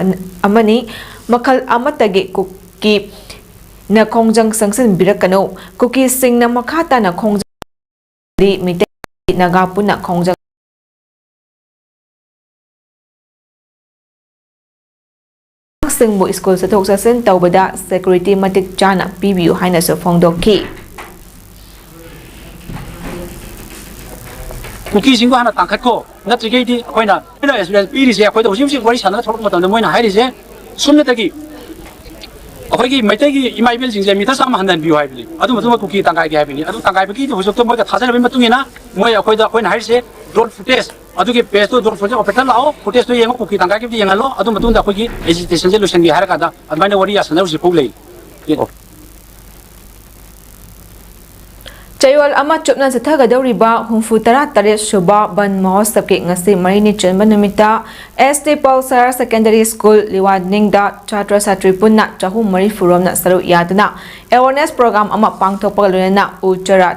ꯑꯃꯅꯤ, ꯃꯈꯜ ꯑꯃꯠꯇꯒꯤ ꯀꯨꯀꯤꯅ ꯈꯣꯡꯖꯪ ꯆꯪꯁꯤꯟꯕꯤꯔꯛꯀꯅꯨ꯫ ꯀꯨꯀꯤꯁꯤꯡꯅ ꯃꯈꯥ ꯇꯥꯅ ꯈꯣꯡꯖꯪ ꯃꯤꯇꯩ ꯅꯥꯒꯥ ꯄꯨꯟꯅ ꯈꯣꯡꯖꯪ ꯑꯉꯥꯡꯁꯤꯡꯕꯨ ꯁ꯭ꯀꯨꯜ ꯆꯠꯊꯣꯛ ꯆꯠꯁꯤꯟ ꯇꯧꯕꯗ security ꯃꯇꯤꯛ ꯆꯥꯅ ꯄꯤꯕꯤꯌꯨ ꯍꯥꯏꯅꯁꯨ ꯐꯣꯡꯗꯣꯛꯈꯤ꯫ ꯀꯨꯀꯤꯁꯤꯡꯕꯨ ꯍꯥꯟꯅ ꯇꯥꯡꯈꯠꯈꯣ, ꯅꯠꯇ꯭ꯔꯤꯈꯩꯗꯤ ꯑꯩꯈꯣꯏꯅ ꯑꯦꯁꯄꯤꯔꯦꯟꯁ ꯄꯤꯔꯤꯁꯦ, ꯑꯩꯈꯣꯏꯗ ꯍꯧꯖꯤꯛ ꯍꯧꯖꯤꯛ ꯋꯥꯔꯤ ꯁꯥꯟꯅ ꯊꯣꯛꯂꯛꯄ ꯃꯇꯝꯗ ꯃꯣꯏꯅ ꯍꯥꯏꯔꯤꯁꯦ ꯁꯨꯞꯅꯇꯒꯤ ꯑꯩꯈꯣꯏꯒꯤ ꯃꯩꯇꯩꯒꯤ ꯏꯃꯥ ꯏꯕꯦꯜꯁꯤꯡꯁꯦ ꯃꯤꯇꯔ ꯆꯥꯝꯃ ꯍꯟꯊꯍꯟꯕꯤꯌꯨ ꯍꯥꯏꯕꯅꯤ꯫ ꯑꯗꯨ ꯃꯇꯨꯡꯗ ꯀꯨꯀꯤ ꯇꯥꯡꯈꯥꯏꯒꯦ ꯍꯥꯏꯕꯅꯤ꯫ ꯑꯗꯨ ꯇꯥꯡꯈꯥꯏꯕꯒꯤ ꯍꯧꯖꯤꯛꯇ ꯃꯣꯏꯒ ꯊꯥꯖꯅꯕꯒꯤ ꯃꯇꯨꯡ ꯏꯟꯅ ꯃꯣꯏ ꯑꯩꯈꯣꯏꯗ, ꯑꯩꯈꯣꯏꯅ ꯍꯥꯏꯔꯤꯁꯦ drone footage, ꯑꯗꯨꯒꯤ ꯄꯦꯖꯇꯨ drone footage operator ꯂꯥꯛꯑꯣ, footageꯇꯨ ꯌꯦꯡꯉꯣ, ꯀꯨꯀꯤ ꯇꯥꯡꯈꯥꯏꯒꯤꯕꯨꯗꯤ ꯌꯦꯡꯍꯜꯂꯣ, ꯑꯗꯨ ꯃꯇꯨꯡꯗ ꯑꯩꯈꯣꯏꯒꯤ agitationꯁꯦ ꯂꯣꯏꯁꯤꯟꯒꯦ ꯍꯥꯏꯔ ꯀꯥꯟꯗ ꯑꯗꯨꯃꯥꯏꯅ ꯋꯥꯔꯤ ꯌꯥꯁꯟꯅ ꯍꯧꯖꯤꯛ ꯐꯥꯎ ꯂꯩ꯫ ꯆꯌꯣꯜ ꯑꯃ ꯆꯨꯞꯅ ꯆꯠꯊꯒꯗꯧꯔꯤꯕ ꯍꯨꯝꯐꯨ ꯇꯔꯥ ꯇꯔꯦꯠ ꯁꯨꯕ ꯕꯟ ꯃꯍꯣꯠꯁꯕꯀꯤ ꯉꯁꯤ ꯃꯔꯤꯅꯤ ꯆꯟꯕ ꯅꯨꯃꯤꯠꯇ ꯑꯦꯁ ꯇꯤ ꯄꯥꯜ ꯁꯍꯔ ꯁꯦꯀꯦꯟꯗꯔꯤ ꯁ꯭ꯀꯨꯜ ꯂꯤꯋꯥꯅꯤꯡꯗ ꯁꯥꯇ꯭ꯔ ꯁꯥꯇ꯭ꯔꯤ ꯄꯨꯟꯅ ꯆꯍꯨꯝ ꯃꯔꯤꯐꯨꯔꯣꯝꯅ ꯁꯔꯨꯛ ꯌꯥꯗꯨꯅ ꯑꯦꯋꯥꯔꯅꯦꯁ ꯄ꯭ꯔꯣꯒ꯭ꯔꯥꯝ ꯑꯃ ꯄꯥꯡꯊꯣꯛꯄꯒ ꯂꯣꯏꯅꯅ ꯎ ꯆꯔꯥ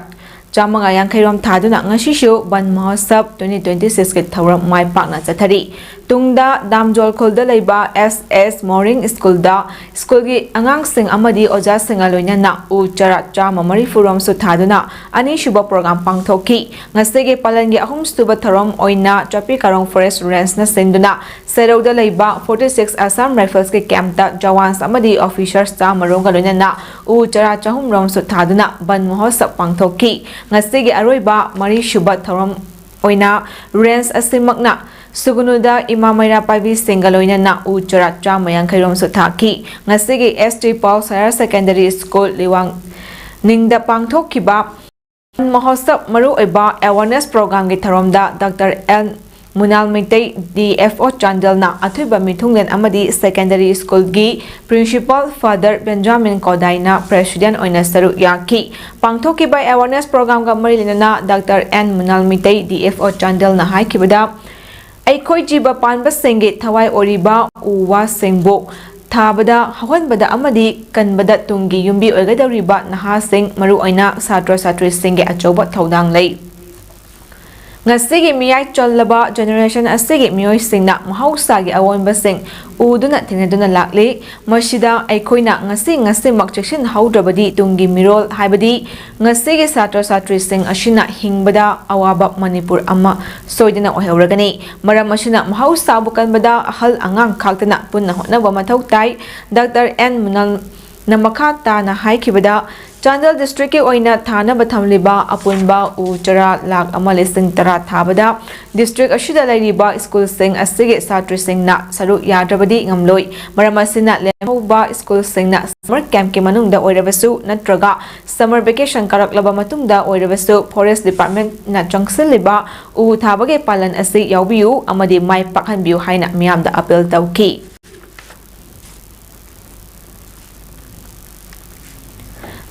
ꯆꯥꯝꯃꯉꯥ ꯌꯥꯡꯈꯩꯔꯣꯝ ꯊꯥꯗꯨꯅ ꯉꯁꯤꯁꯨ ꯕꯟ ꯃꯍꯣꯠꯁꯕ twenty twenty sixꯀꯤ ꯊꯧꯔꯝ ꯃꯥꯏ ꯄꯥꯛꯅ ꯆꯠꯊꯔꯤ꯫ ꯇꯨꯡꯗ ꯗꯥꯝꯖꯣꯜ ꯈꯨꯜꯗ ꯂꯩꯕ ꯑꯦꯁ ꯑꯦꯁ ꯃꯣꯔꯅꯤꯡ ꯁ꯭ꯀꯨꯜꯗ ꯁ꯭ꯀꯨꯜꯒꯤ ꯑꯉꯥꯡꯁꯤꯡ ꯑꯃꯗꯤ ꯑꯣꯖꯥꯁꯤꯡꯒ ꯂꯣꯏꯅꯅ ꯎ ꯆꯔꯥ ꯆꯥꯝꯃ ꯃꯔꯤꯐꯨꯔꯣꯝꯁꯨ ꯊꯥꯗꯨꯅ ꯑꯅꯤꯁꯨꯕ ꯄ꯭ꯔꯣꯒ꯭ꯔꯥꯝ ꯄꯥꯡꯊꯣꯛꯈꯤ꯫ ꯉꯁꯤꯒꯤ ꯄꯥꯂꯟꯒꯤ ꯑꯍꯨꯝꯁꯨꯕ ꯊꯧꯔꯝ ꯑꯣꯏꯅ ꯆꯥꯄꯤ ꯀꯥꯔꯣꯡ ꯐꯣꯔꯦꯁ ꯔꯦꯟꯖꯅ ꯁꯤꯟꯗꯨꯅ ꯁꯦꯔꯧꯗ ꯂꯩꯕ forty six Assam Riflesꯀꯤ ꯀꯦꯝꯞꯇ ꯖꯋꯥꯟꯁ ꯑꯃꯗꯤ ꯑꯣꯐꯤꯁꯔꯁ ꯆꯥꯝꯃꯔꯣꯝꯒ ꯂꯣꯏꯅꯅ ꯎ ꯆꯔꯥ ꯆꯍꯨꯝꯔꯣꯝꯁꯨ ꯊꯥꯗꯨꯅ ꯕꯟ ꯃꯍꯣꯠꯁꯕ ꯄꯥꯡꯊꯣꯛꯈꯤ꯫ ꯉꯁꯤꯒꯤ ꯑꯔꯣꯏꯕ ꯃꯔꯤꯁꯨꯕ ꯊꯧꯔꯝ ꯑꯣꯏꯅ ꯔꯦꯟꯖ ꯑꯁꯤꯃꯛꯅ ꯁꯨꯒꯅꯨꯗ ꯏꯃꯥ ꯃꯩꯔꯥ ꯄꯥꯏꯕꯤꯁꯤꯡꯒ ꯂꯣꯏꯅꯅ ꯎ ꯆꯔꯥ ꯆꯥꯝꯃ ꯌꯥꯡꯈꯩꯔꯣꯝꯁꯨ ꯊꯥꯈꯤ꯫ ꯉꯁꯤꯒꯤ ꯑꯦꯁ ꯇꯤ ꯄꯥꯜ ꯁꯍꯔ ꯁꯦꯀꯦꯟꯗꯔꯤ ꯁ꯭ꯀꯨꯜ ꯂꯤꯋꯥꯡꯅꯤꯡꯗ ꯄꯥꯡꯊꯣꯛꯈꯤꯕ ꯕꯟ ꯃꯍꯣꯠꯁꯕ ꯃꯔꯨꯑꯣꯏꯕ ꯑꯦꯋꯥꯔꯅꯦꯁ ꯄ꯭ꯔꯣꯒ꯭ꯔꯥꯝꯒꯤ ꯊꯧꯔꯝꯗ doctor N Munal Meitei, D F O ꯆꯥꯟꯗꯦꯜꯅ ꯑꯊꯣꯏꯕ ꯃꯤꯊꯨꯡꯂꯦꯟ ꯑꯃꯗꯤ ꯁꯦꯀꯦꯟꯗꯔꯤ ꯁ꯭ꯀꯨꯜꯒꯤ ꯄ꯭ꯔꯤꯟꯁꯤꯄꯥꯜ ꯐꯥꯗꯔ ꯕꯦꯟꯖꯥꯃꯤꯟ ꯀꯣꯗꯥꯏꯅ ꯄ꯭ꯔꯦꯁꯤꯗꯦꯟ ꯑꯣꯏꯅ ꯁꯔꯨꯛ ꯌꯥꯈꯤ꯫ ꯄꯥꯡꯊꯣꯛꯈꯤꯕ ꯑꯦꯋꯥꯔꯅꯦꯁ ꯄ꯭ꯔꯣꯒ꯭ꯔꯥꯝꯒ ꯃꯔꯤ ꯂꯩꯅꯅ doctor N Munal Meitei, D F O ꯆꯥꯟꯗꯦꯜꯅ ꯍꯥꯏꯈꯤꯕꯗ, ꯑꯩꯈꯣꯏ ꯖꯤꯕ ꯄꯥꯟꯕꯁꯤꯡꯒꯤ ꯊꯋꯥꯏ ꯑꯣꯏꯔꯤꯕ ꯎ ꯋꯥꯁꯤꯡꯕꯨ ꯊꯥꯕꯗ, ꯍꯧꯍꯟꯕꯗ ꯑꯃꯗꯤ ꯀꯟꯕꯗ ꯇꯨꯡꯒꯤ ꯌꯨꯝꯕꯤ ꯑꯣꯏꯒꯗꯧꯔꯤꯕ ꯅꯍꯥꯁꯤꯡ, ꯃꯔꯨꯑꯣꯏꯅ ꯁꯥꯇ꯭ꯔ ꯁꯥꯇ꯭ꯔꯤꯁꯤꯡꯒꯤ ꯑꯆꯧꯕ ꯊꯧꯗꯥꯡ ꯂꯩ꯫ ꯉꯁꯤꯒꯤ ꯃꯤꯌꯥꯏ ꯆꯜꯂꯕ ꯖꯦꯅꯦꯔꯦꯁꯟ ꯑꯁꯤꯒꯤ ꯃꯤꯑꯣꯏꯁꯤꯡꯅ ꯃꯍꯧꯁꯥꯒꯤ ꯑꯑꯣꯟꯕꯁꯤꯡ ꯎꯗꯨꯅ ꯊꯦꯡꯅꯗꯨꯅ ꯂꯥꯛꯂꯤ꯫ ꯃꯁꯤꯗ ꯑꯩꯈꯣꯏꯅ ꯉꯁꯤ ꯉꯁꯤꯃꯛ ꯆꯦꯛꯁꯤꯟꯍꯧꯗ꯭ꯔꯕꯗꯤ ꯇꯨꯡꯒꯤ ꯃꯤꯔꯣꯜ, ꯍꯥꯏꯕꯗꯤ ꯉꯁꯤꯒꯤ ꯁꯥꯇ꯭ꯔ ꯁꯥꯇ꯭ꯔꯤꯁꯤꯡ ꯑꯁꯤꯅ ꯍꯤꯡꯕꯗ ꯑꯋꯥꯕ ꯃꯅꯤꯄꯨꯔ ꯑꯃ ꯁꯣꯏꯗꯅ ꯑꯣꯏꯍꯧꯔꯒꯅꯤ꯫ ꯃꯔꯝ ꯑꯁꯤꯅ ꯃꯍꯧꯁꯥꯕꯨ ꯀꯟꯕꯗ ꯑꯍꯜ ꯑꯉꯥꯡ ꯈꯥꯛꯇꯅ ꯄꯨꯟꯅ ꯍꯣꯠꯅꯕ ꯃꯊꯧ ꯇꯥꯏ꯫ ꯗꯥꯛꯇꯔ ꯑꯦꯟ ꯃꯨꯅꯥꯜ ꯅ ꯃꯈꯥ ꯇꯥꯅ ꯍꯥꯏꯈꯤꯕꯗ, ꯆꯥꯟꯗꯦꯜ ꯗꯤꯁꯇ꯭ꯔꯤꯛꯀꯤ ꯑꯣꯏꯅ ꯊꯥꯅꯕ ꯊꯝꯂꯤꯕ ꯑꯄꯨꯟꯕ ꯎ ꯆꯥꯔꯥ ꯂꯥꯈ ꯑꯃ ꯂꯤꯁꯤꯡ ꯇꯔꯥ ꯊꯥꯕꯗ ꯗꯤꯁꯇ꯭ꯔꯤꯛ ꯑꯁꯤꯗ ꯂꯩꯔꯤꯕ ꯁ꯭ꯀꯨꯜꯁꯤꯡ ꯑꯁꯤꯒꯤ ꯁꯥꯇ꯭ꯔꯁꯤꯡꯅ ꯁꯔꯨꯛ ꯌꯥꯗ꯭ꯔꯕꯗꯤ ꯉꯝꯂꯣꯏ꯫ ꯃꯔꯝ ꯑꯁꯤꯅ, ꯂꯦꯝꯍꯧꯕ ꯁ꯭ꯀꯨꯜꯁꯤꯡꯅ ꯁꯝꯃꯔ ꯀꯦꯝꯞꯀꯤ ꯃꯅꯨꯡꯗ ꯑꯣꯏꯔꯕꯁꯨ ꯅꯠꯇ꯭ꯔꯒ ꯁꯝꯃꯔ ꯚꯦꯀꯦꯁꯟ ꯀꯥꯔꯛꯂꯕ ꯃꯇꯨꯡꯗ ꯑꯣꯏꯔꯕꯁꯨ, ꯐꯣꯔꯦꯁ ꯗꯤꯄꯥꯔꯠꯃꯦꯟꯠꯅ ꯆꯪꯁꯤꯜꯂꯤꯕ ꯎ ꯊꯥꯕꯒꯤ ꯄꯥꯂꯟ ꯑꯁꯤ ꯌꯥꯎꯕꯤꯌꯨ ꯑꯃꯗꯤ ꯃꯥꯏ ꯄꯥꯛꯍꯟꯕꯤꯌꯨ ꯍꯥꯏꯅ ꯃꯤꯌꯥꯝꯗ ꯑꯥꯄꯤꯜ ꯇꯧꯈꯤ꯫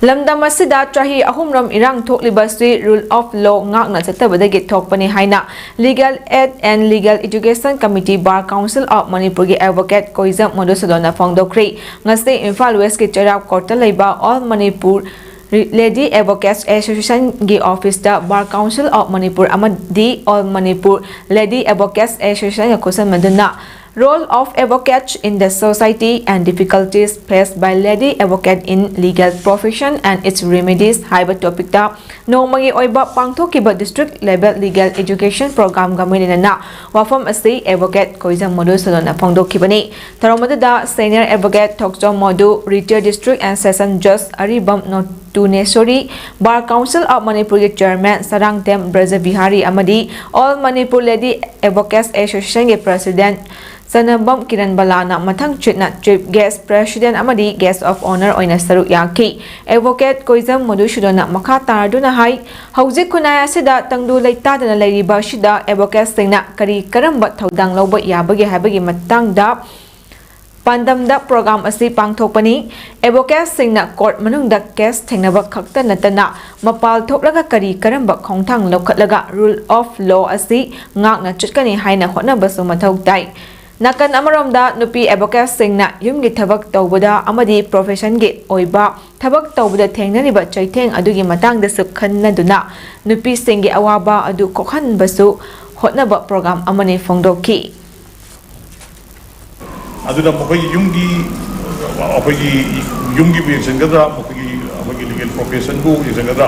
ꯂꯝꯗꯝ ꯑꯁꯤꯗ ꯆꯍꯤ ꯑꯍꯨꯝꯔꯣꯝ ꯏꯔꯥꯡ ꯊꯣꯛꯂꯤꯕ ꯑꯁꯤ Rule of Law ꯉꯥꯛꯅ ꯆꯠꯇꯕꯗꯒꯤ ꯊꯣꯛꯄꯅꯤ ꯍꯥꯏꯅ Legal Aid and Legal Education Committee, Bar Council of Manipurꯒꯤ advocate ꯀꯣꯏꯖꯝ ꯃꯙꯨꯁꯨꯗꯟꯅ ꯐꯣꯡꯗꯣꯛꯈ꯭ꯔꯤ꯫ ꯉꯁꯤ ꯏꯝꯐꯥꯜ ꯋꯦꯁꯀꯤ ꯆꯩꯔꯥꯎ ꯀꯣꯔꯠꯇ ꯂꯩꯕ All Manipur Lady Advocates Associationꯒꯤ officeꯇ Bar Council of Manipur ꯑꯃꯗꯤ All Manipur Lady Advocates Associationꯒ ꯈꯨꯠꯁꯝꯅꯗꯨꯅ Role of Advocates in the Society and Difficulties Faced by Lady Advocate in Legal Profession and Its Remedies ꯍꯥꯏꯕ topicꯇ ꯅꯣꯡꯃꯒꯤ ꯑꯣꯏꯕ ꯄꯥꯡꯊꯣꯛꯈꯤꯕ district level legal education programꯒ ꯃꯔꯤ ꯂꯩꯅꯅ ꯋꯥꯐꯝ ꯑꯁꯤ advocate ꯀꯣꯏꯖꯝ ꯃꯙꯨꯁꯨꯗꯟꯅ ꯐꯣꯡꯗꯣꯛꯈꯤꯕꯅꯤ꯫ ꯊꯧꯔꯝ ꯑꯗꯨꯗ senior advocate Thokchom ꯃꯣꯗꯨ, retired district and session judge Aribam ꯅꯣꯇꯨꯅꯦꯁꯣꯔꯤ, Bar Council of ꯃꯅꯤꯄꯨꯔꯒꯤ chairman ꯁꯔꯥꯡꯊꯦꯝ ꯕ꯭ꯔꯖꯕꯤꯍꯥꯔꯤ ꯑꯃꯗꯤ All Manipur Lady Advocates Associationꯒꯤ president ꯆꯅꯝꯕꯝ Kiran ꯕꯂꯥꯅ ꯃꯊꯪ ꯆꯤꯠꯅ chief guest, president ꯑꯃꯗꯤ guest of honour ꯑꯣꯏꯅ ꯁꯔꯨꯛ ꯌꯥꯈꯤ꯫ Advocate ꯀꯣꯏꯖꯝ ꯃꯙꯨꯁꯨꯗꯟꯅ ꯃꯈꯥ ꯇꯥꯔꯗꯨꯅ ꯍꯥꯏ, ꯍꯧꯖꯤꯛ ꯈꯨꯟꯅꯥꯏ ꯑꯁꯤꯗ ꯇꯪꯗꯨ ꯂꯩꯇꯥꯗꯅ ꯂꯩꯔꯤꯕ ꯑꯁꯤꯗ advocateꯁꯤꯡꯅ ꯀꯔꯤ ꯀꯔꯝꯕ ꯊꯧꯗꯥꯡ ꯂꯧꯕ ꯌꯥꯕꯒꯦ ꯍꯥꯏꯕꯒꯤ ꯃꯇꯥꯡꯗ ꯄꯥꯟꯗꯝꯗ program ꯑꯁꯤ ꯄꯥꯡꯊꯣꯛꯄꯅꯤ꯫ Advocateꯁꯤꯡꯅ court ꯃꯅꯨꯡꯗ case ꯊꯦꯡꯅꯕ ꯈꯛꯇ ꯅꯠꯇꯅ ꯃꯄꯥꯜ ꯊꯣꯛꯂꯒ ꯀꯔꯤ ꯀꯔꯝꯕ ꯈꯣꯡꯊꯥꯡ ꯂꯧꯈꯠꯂꯒ Rule of Law ꯑꯁꯤ ꯉꯥꯛꯅ ꯆꯠꯀꯅꯤ ꯍꯥꯏꯅ ꯍꯣꯠꯅꯕꯁꯨ ꯃꯊꯧ ꯇꯥꯏ꯫ ꯅꯥꯀꯟ ꯑꯃꯔꯣꯝꯗ, ꯅꯨꯄꯤ advocateꯁꯤꯡꯅ ꯌꯨꯝꯒꯤ ꯊꯕꯛ ꯇꯧꯕꯗ ꯑꯃꯗꯤ professionꯒꯤ ꯑꯣꯏꯕ ꯊꯕꯛ ꯇꯧꯕꯗ ꯊꯦꯡꯅꯔꯤꯕ ꯆꯩꯊꯦꯡ ꯑꯗꯨꯒꯤ ꯃꯇꯥꯡꯗꯁꯨ ꯈꯟꯅꯗꯨꯅ ꯅꯨꯄꯤꯁꯤꯡꯒꯤ ꯑꯋꯥꯕ ꯑꯗꯨ ꯀꯣꯛꯍꯟꯕꯁꯨ ꯍꯣꯠꯅꯕ program ꯑꯃꯅꯤ ꯐꯣꯡꯗꯣꯛꯈꯤ꯫ ꯑꯗꯨꯅ ꯃꯈꯣꯏꯒꯤ ꯌꯨꯝꯒꯤ, ꯑꯩꯈꯣꯏꯒꯤ ꯌꯨꯝꯒꯤꯕꯨ ꯌꯦꯡꯁꯤꯟꯒꯗ꯭ꯔꯥ, ꯃꯈꯣꯏꯒꯤ ꯑꯩꯈꯣꯏꯒꯤ ꯂꯤꯒꯦꯜ ꯄ꯭ꯔꯣꯐꯦꯁꯟꯕꯨ ꯌꯦꯡꯁꯤꯟꯒꯗ꯭ꯔꯥ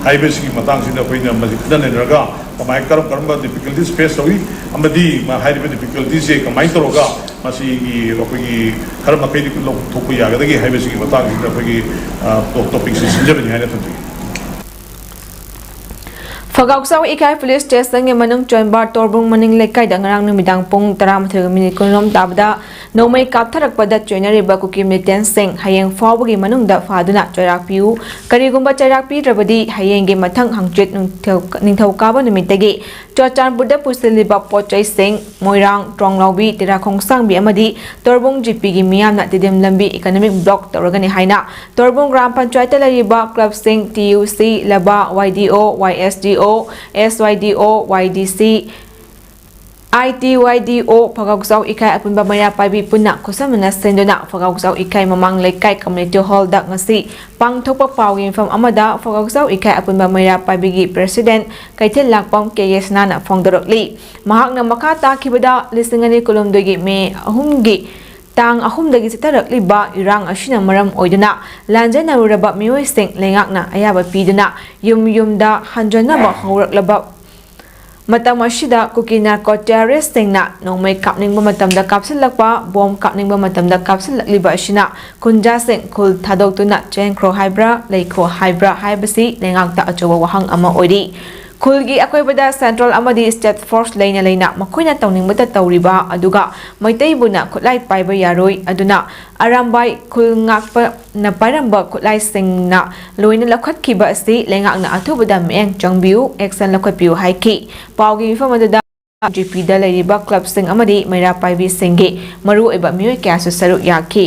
ꯍꯥꯏꯕꯁꯤꯒꯤ ꯃꯇꯥꯡꯁꯤꯗ ꯑꯩꯈꯣꯏꯅ ꯃꯁꯤ ꯈꯟꯅ ꯅꯩꯅꯔꯒ ꯀꯃꯥꯏ ꯀꯔꯝ ꯀꯔꯝꯕ ꯗꯤꯐꯤꯀꯜꯇꯤꯁ ꯐꯦꯁ ꯇꯧꯏ ꯑꯃꯗꯤ ꯃ- ꯍꯥꯏꯔꯤꯕ ꯗꯤꯐꯤꯀꯜꯇꯤꯁꯁꯦ ꯀꯃꯥꯏꯅ ꯇꯧꯔꯒ ꯃꯁꯤꯒꯤ ꯑꯩꯈꯣꯏꯒꯤ ꯈꯔ ꯃꯈꯩꯗꯤ ꯂꯧꯊꯣꯛꯄ ꯌꯥꯒꯗꯒꯦ ꯍꯥꯏꯕꯁꯤꯒꯤ ꯃꯇꯥꯡꯁꯤꯗ ꯑꯩꯈꯣꯏꯒꯤ ꯇꯣꯄꯤꯛꯁꯤ ꯁꯤꯟꯖꯕꯅꯤ ꯍꯥꯏꯅ ꯊꯝꯖꯒꯦ꯫ ꯐꯒꯥꯎꯆꯥꯎ ꯏꯀꯥꯏ ꯄꯨꯂꯤꯁ ꯁ꯭ꯇꯦꯁꯟꯒꯤ ꯃꯅꯨꯡ ꯆꯟꯕ ꯇꯣꯔꯕꯨꯡ ꯃꯅꯤꯡ ꯂꯩꯀꯥꯏꯗ ꯉꯔꯥꯡ ꯅꯨꯃꯤꯗꯥꯡ ꯄꯨꯡ ꯇꯔꯥꯃꯥꯊꯣꯏꯒ ꯃꯤꯅꯤꯠ ꯀꯨꯟꯔꯣꯝ ꯇꯥꯕꯗ ꯅꯣꯡꯃꯩ ꯀꯥꯞꯊꯔꯛꯄꯗ ꯆꯣꯏꯅꯔꯤꯕ ꯀꯨꯀꯤ ꯃꯤꯂꯤꯇꯦꯟꯁꯤꯡ ꯍꯌꯦꯡ ꯐꯥꯎꯕꯒꯤ ꯃꯅꯨꯡꯗ ꯐꯥꯗꯨꯅ ꯆꯩꯔꯥꯛ ꯄꯤꯌꯨ꯫ ꯀꯔꯤꯒꯨꯝꯕ ꯆꯩꯔꯥꯛ ꯄꯤꯗ꯭ꯔꯕꯗꯤ ꯍꯌꯦꯡꯒꯤ ꯃꯊꯪ ꯍꯪꯆꯤꯠ ꯅꯤꯡꯊꯧ-, ꯅꯤꯡꯊꯧꯀꯥꯕ ꯅꯨꯃꯤꯠꯇꯒꯤ ꯆꯨꯔꯆꯥꯟꯄꯨꯔꯗ ꯄꯨꯁꯤꯜꯂꯤꯕ ꯄꯣꯠ ꯆꯩꯁꯤꯡ ꯃꯣꯏꯔꯥꯡ, ꯇ꯭ꯔꯣꯡꯂꯥꯎꯕꯤ, ꯇꯦꯔꯥꯈꯣꯡꯁꯥꯡꯕꯤ ꯑꯃꯗꯤ ꯇꯣꯔꯕꯨꯡ ꯖꯤꯄꯤꯒꯤ ꯃꯤꯌꯥꯝꯅ ꯇꯤꯗꯤꯝ ꯂꯝꯕꯤ ꯏꯀꯅꯣꯃꯤꯛ ꯕ꯭ꯂꯣꯛ ꯇꯧꯔꯒꯅꯤ ꯍꯥꯏꯅ ꯇꯣꯔꯕꯨꯡ ꯒ꯭ꯔꯥꯝ ꯄꯟꯆꯥꯌꯠꯇ ꯂꯩꯔꯤꯕ ꯀ꯭ꯂꯕꯁꯤꯡ ꯇꯤ ꯌꯨ ꯁꯤ, ꯂꯕꯥ, ꯋꯥꯏ ꯗꯤ ꯑꯣ, ꯋꯥꯏ ꯑꯦꯁ ꯗꯤ ꯑꯣ, ꯑꯦꯁ ꯋꯥꯏ ꯗꯤ ꯑꯣ, ꯋꯥꯏ ꯗꯤ ꯁꯤ, ꯑꯥꯏ ꯇꯤ ꯋꯥꯏ ꯗꯤ ꯑꯣ, ꯐꯒꯥꯎꯖꯥꯎ ꯏꯀꯥꯏ ꯑꯄꯨꯟꯕ ꯃꯩꯔꯥ ꯄꯥꯏꯕꯤ ꯄꯨꯟꯅ ꯈꯨꯠꯁꯝꯅꯅ ꯁꯤꯟꯗꯨꯅ ꯐꯒꯥꯎꯖꯥꯎ ꯏꯀꯥꯏ ꯃꯃꯥꯡ ꯂꯩꯀꯥꯏ ꯀꯝꯃ꯭ꯌꯨꯅꯤꯇꯤ ꯍꯣꯜꯗ ꯉꯁꯤ ꯄꯥꯡꯊꯣꯛꯄ ꯄꯥꯎꯒꯤ ꯃꯤꯐꯝ ꯑꯃꯗ ꯐꯒꯥꯎꯖꯥꯎ ꯏꯀꯥꯏ ꯑꯄꯨꯟꯕ ꯃꯩꯔꯥ ꯄꯥꯏꯕꯤꯒꯤ ꯄ꯭ꯔꯦꯁꯤꯗꯦꯟꯠ ꯀꯩꯊꯦꯜ ꯂꯥꯛꯄꯝ ꯀꯦ ꯀꯦ ꯁꯅꯥꯅ ꯐꯣꯡꯗꯣꯔꯛꯂꯤ꯫ ꯃꯍꯥꯛꯅ ꯃꯈꯥ ꯇꯥꯈꯤꯕꯗ, ꯂꯤꯁꯤꯡ ꯑꯅꯤ ꯀꯨꯟꯍꯨꯝꯗꯣꯏꯒꯤ ꯃꯦ ꯑꯍꯨꯝꯒꯤ ꯇꯥꯡ ꯑꯍꯨꯝꯗꯒꯤ ꯆꯠꯊꯔꯛꯂꯤꯕ ꯏꯔꯥꯡ ꯑꯁꯤꯅ ꯃꯔꯝ ꯑꯣꯏꯗꯨꯅ ꯂꯥꯟꯖꯦꯟꯅꯔꯨꯔꯕ ꯃꯤꯑꯣꯏꯁꯤꯡ ꯂꯩꯉꯥꯛꯅ ꯑꯌꯥꯕ ꯄꯤꯗꯨꯅ ꯌꯨꯝ ꯌꯨꯝꯗ ꯍꯟꯖꯅꯕ ꯍꯧꯔꯛꯂꯕ ꯃꯇꯝ ꯑꯁꯤꯗ ꯀꯨꯀꯤ ꯅꯥꯔꯀꯣ ꯇꯦꯔꯣꯔꯤꯁ꯭ꯠꯁꯤꯡꯅ ꯅꯣꯡꯃꯩ ꯀꯥꯞꯅꯤꯡꯕ ꯃꯇꯝꯗ ꯀꯥꯞꯁꯤꯜꯂꯛꯄ, ꯕꯣꯝ ꯀꯥꯞꯅꯤꯡꯕ ꯃꯇꯝꯗ ꯀꯥꯞꯁꯤꯜꯂꯛꯂꯤꯕ ꯑꯁꯤꯅ ꯈꯨꯟꯖꯥꯁꯤꯡ ꯈꯨꯜ ꯊꯥꯗꯣꯛꯇꯨꯅ ꯆꯦꯟꯈ꯭ꯔꯣ ꯍꯥꯏꯕ꯭ꯔꯥ, ꯂꯩꯈ꯭ꯔꯣ ꯍꯥꯏꯕ꯭ꯔꯥ ꯍꯥꯏꯕꯁꯤ ꯂꯩꯉꯥꯛꯇ ꯑꯆꯧꯕ ꯋꯥꯍꯪ ꯑꯃ ꯑꯣꯏꯔꯤ꯫ ꯈꯨꯜꯒꯤ ꯑꯀꯣꯏꯕꯗ ꯁꯦꯟꯇ꯭ꯔꯦꯜ ꯑꯃꯗꯤ ꯁ꯭ꯇꯦꯠ ꯐꯣꯔꯁ ꯂꯩꯅ ꯂꯩꯅ ꯃꯈꯣꯏꯅ ꯇꯧꯅꯤꯡꯕꯇ ꯇꯧꯔꯤꯕ ꯑꯗꯨꯒ ꯃꯩꯇꯩꯕꯨꯅ ꯈꯨꯠꯂꯥꯏ ꯄꯥꯏꯕ ꯌꯥꯔꯣꯏ, ꯑꯗꯨꯅ ꯑꯔꯥꯝꯕꯥꯏ ꯈꯨꯜ ꯉꯥꯛꯄꯅ ꯄꯥꯏꯔꯝꯕ ꯈꯨꯠꯂꯥꯏꯁꯤꯡꯅ ꯂꯣꯏꯅ ꯂꯧꯈꯠꯈꯤꯕ ꯑꯁꯤ ꯂꯩꯉꯥꯛꯅ ꯑꯊꯨꯕꯗ ꯃꯤꯠꯌꯦꯡ ꯆꯪꯕꯤꯌꯨ, ꯑꯦꯛꯁꯟ ꯂꯧꯈꯠꯄꯤꯌꯨ ꯍꯥꯏꯈꯤ꯫ ꯄꯥꯎꯒꯤ ꯃꯤꯐꯝ ꯑꯗꯨꯗ ꯖꯤ ꯄꯤꯗ ꯂꯩꯔꯤꯕ ꯀ꯭ꯂꯕꯁꯤꯡ ꯑꯃꯗꯤ ꯃꯩꯔꯥ ꯄꯥꯏꯕꯤꯁꯤꯡꯒꯤ ꯃꯔꯨꯑꯣꯏꯕ ꯃꯤꯑꯣꯏ ꯀꯌꯥꯁꯨ ꯁꯔꯨꯛ ꯌꯥꯈꯤ꯫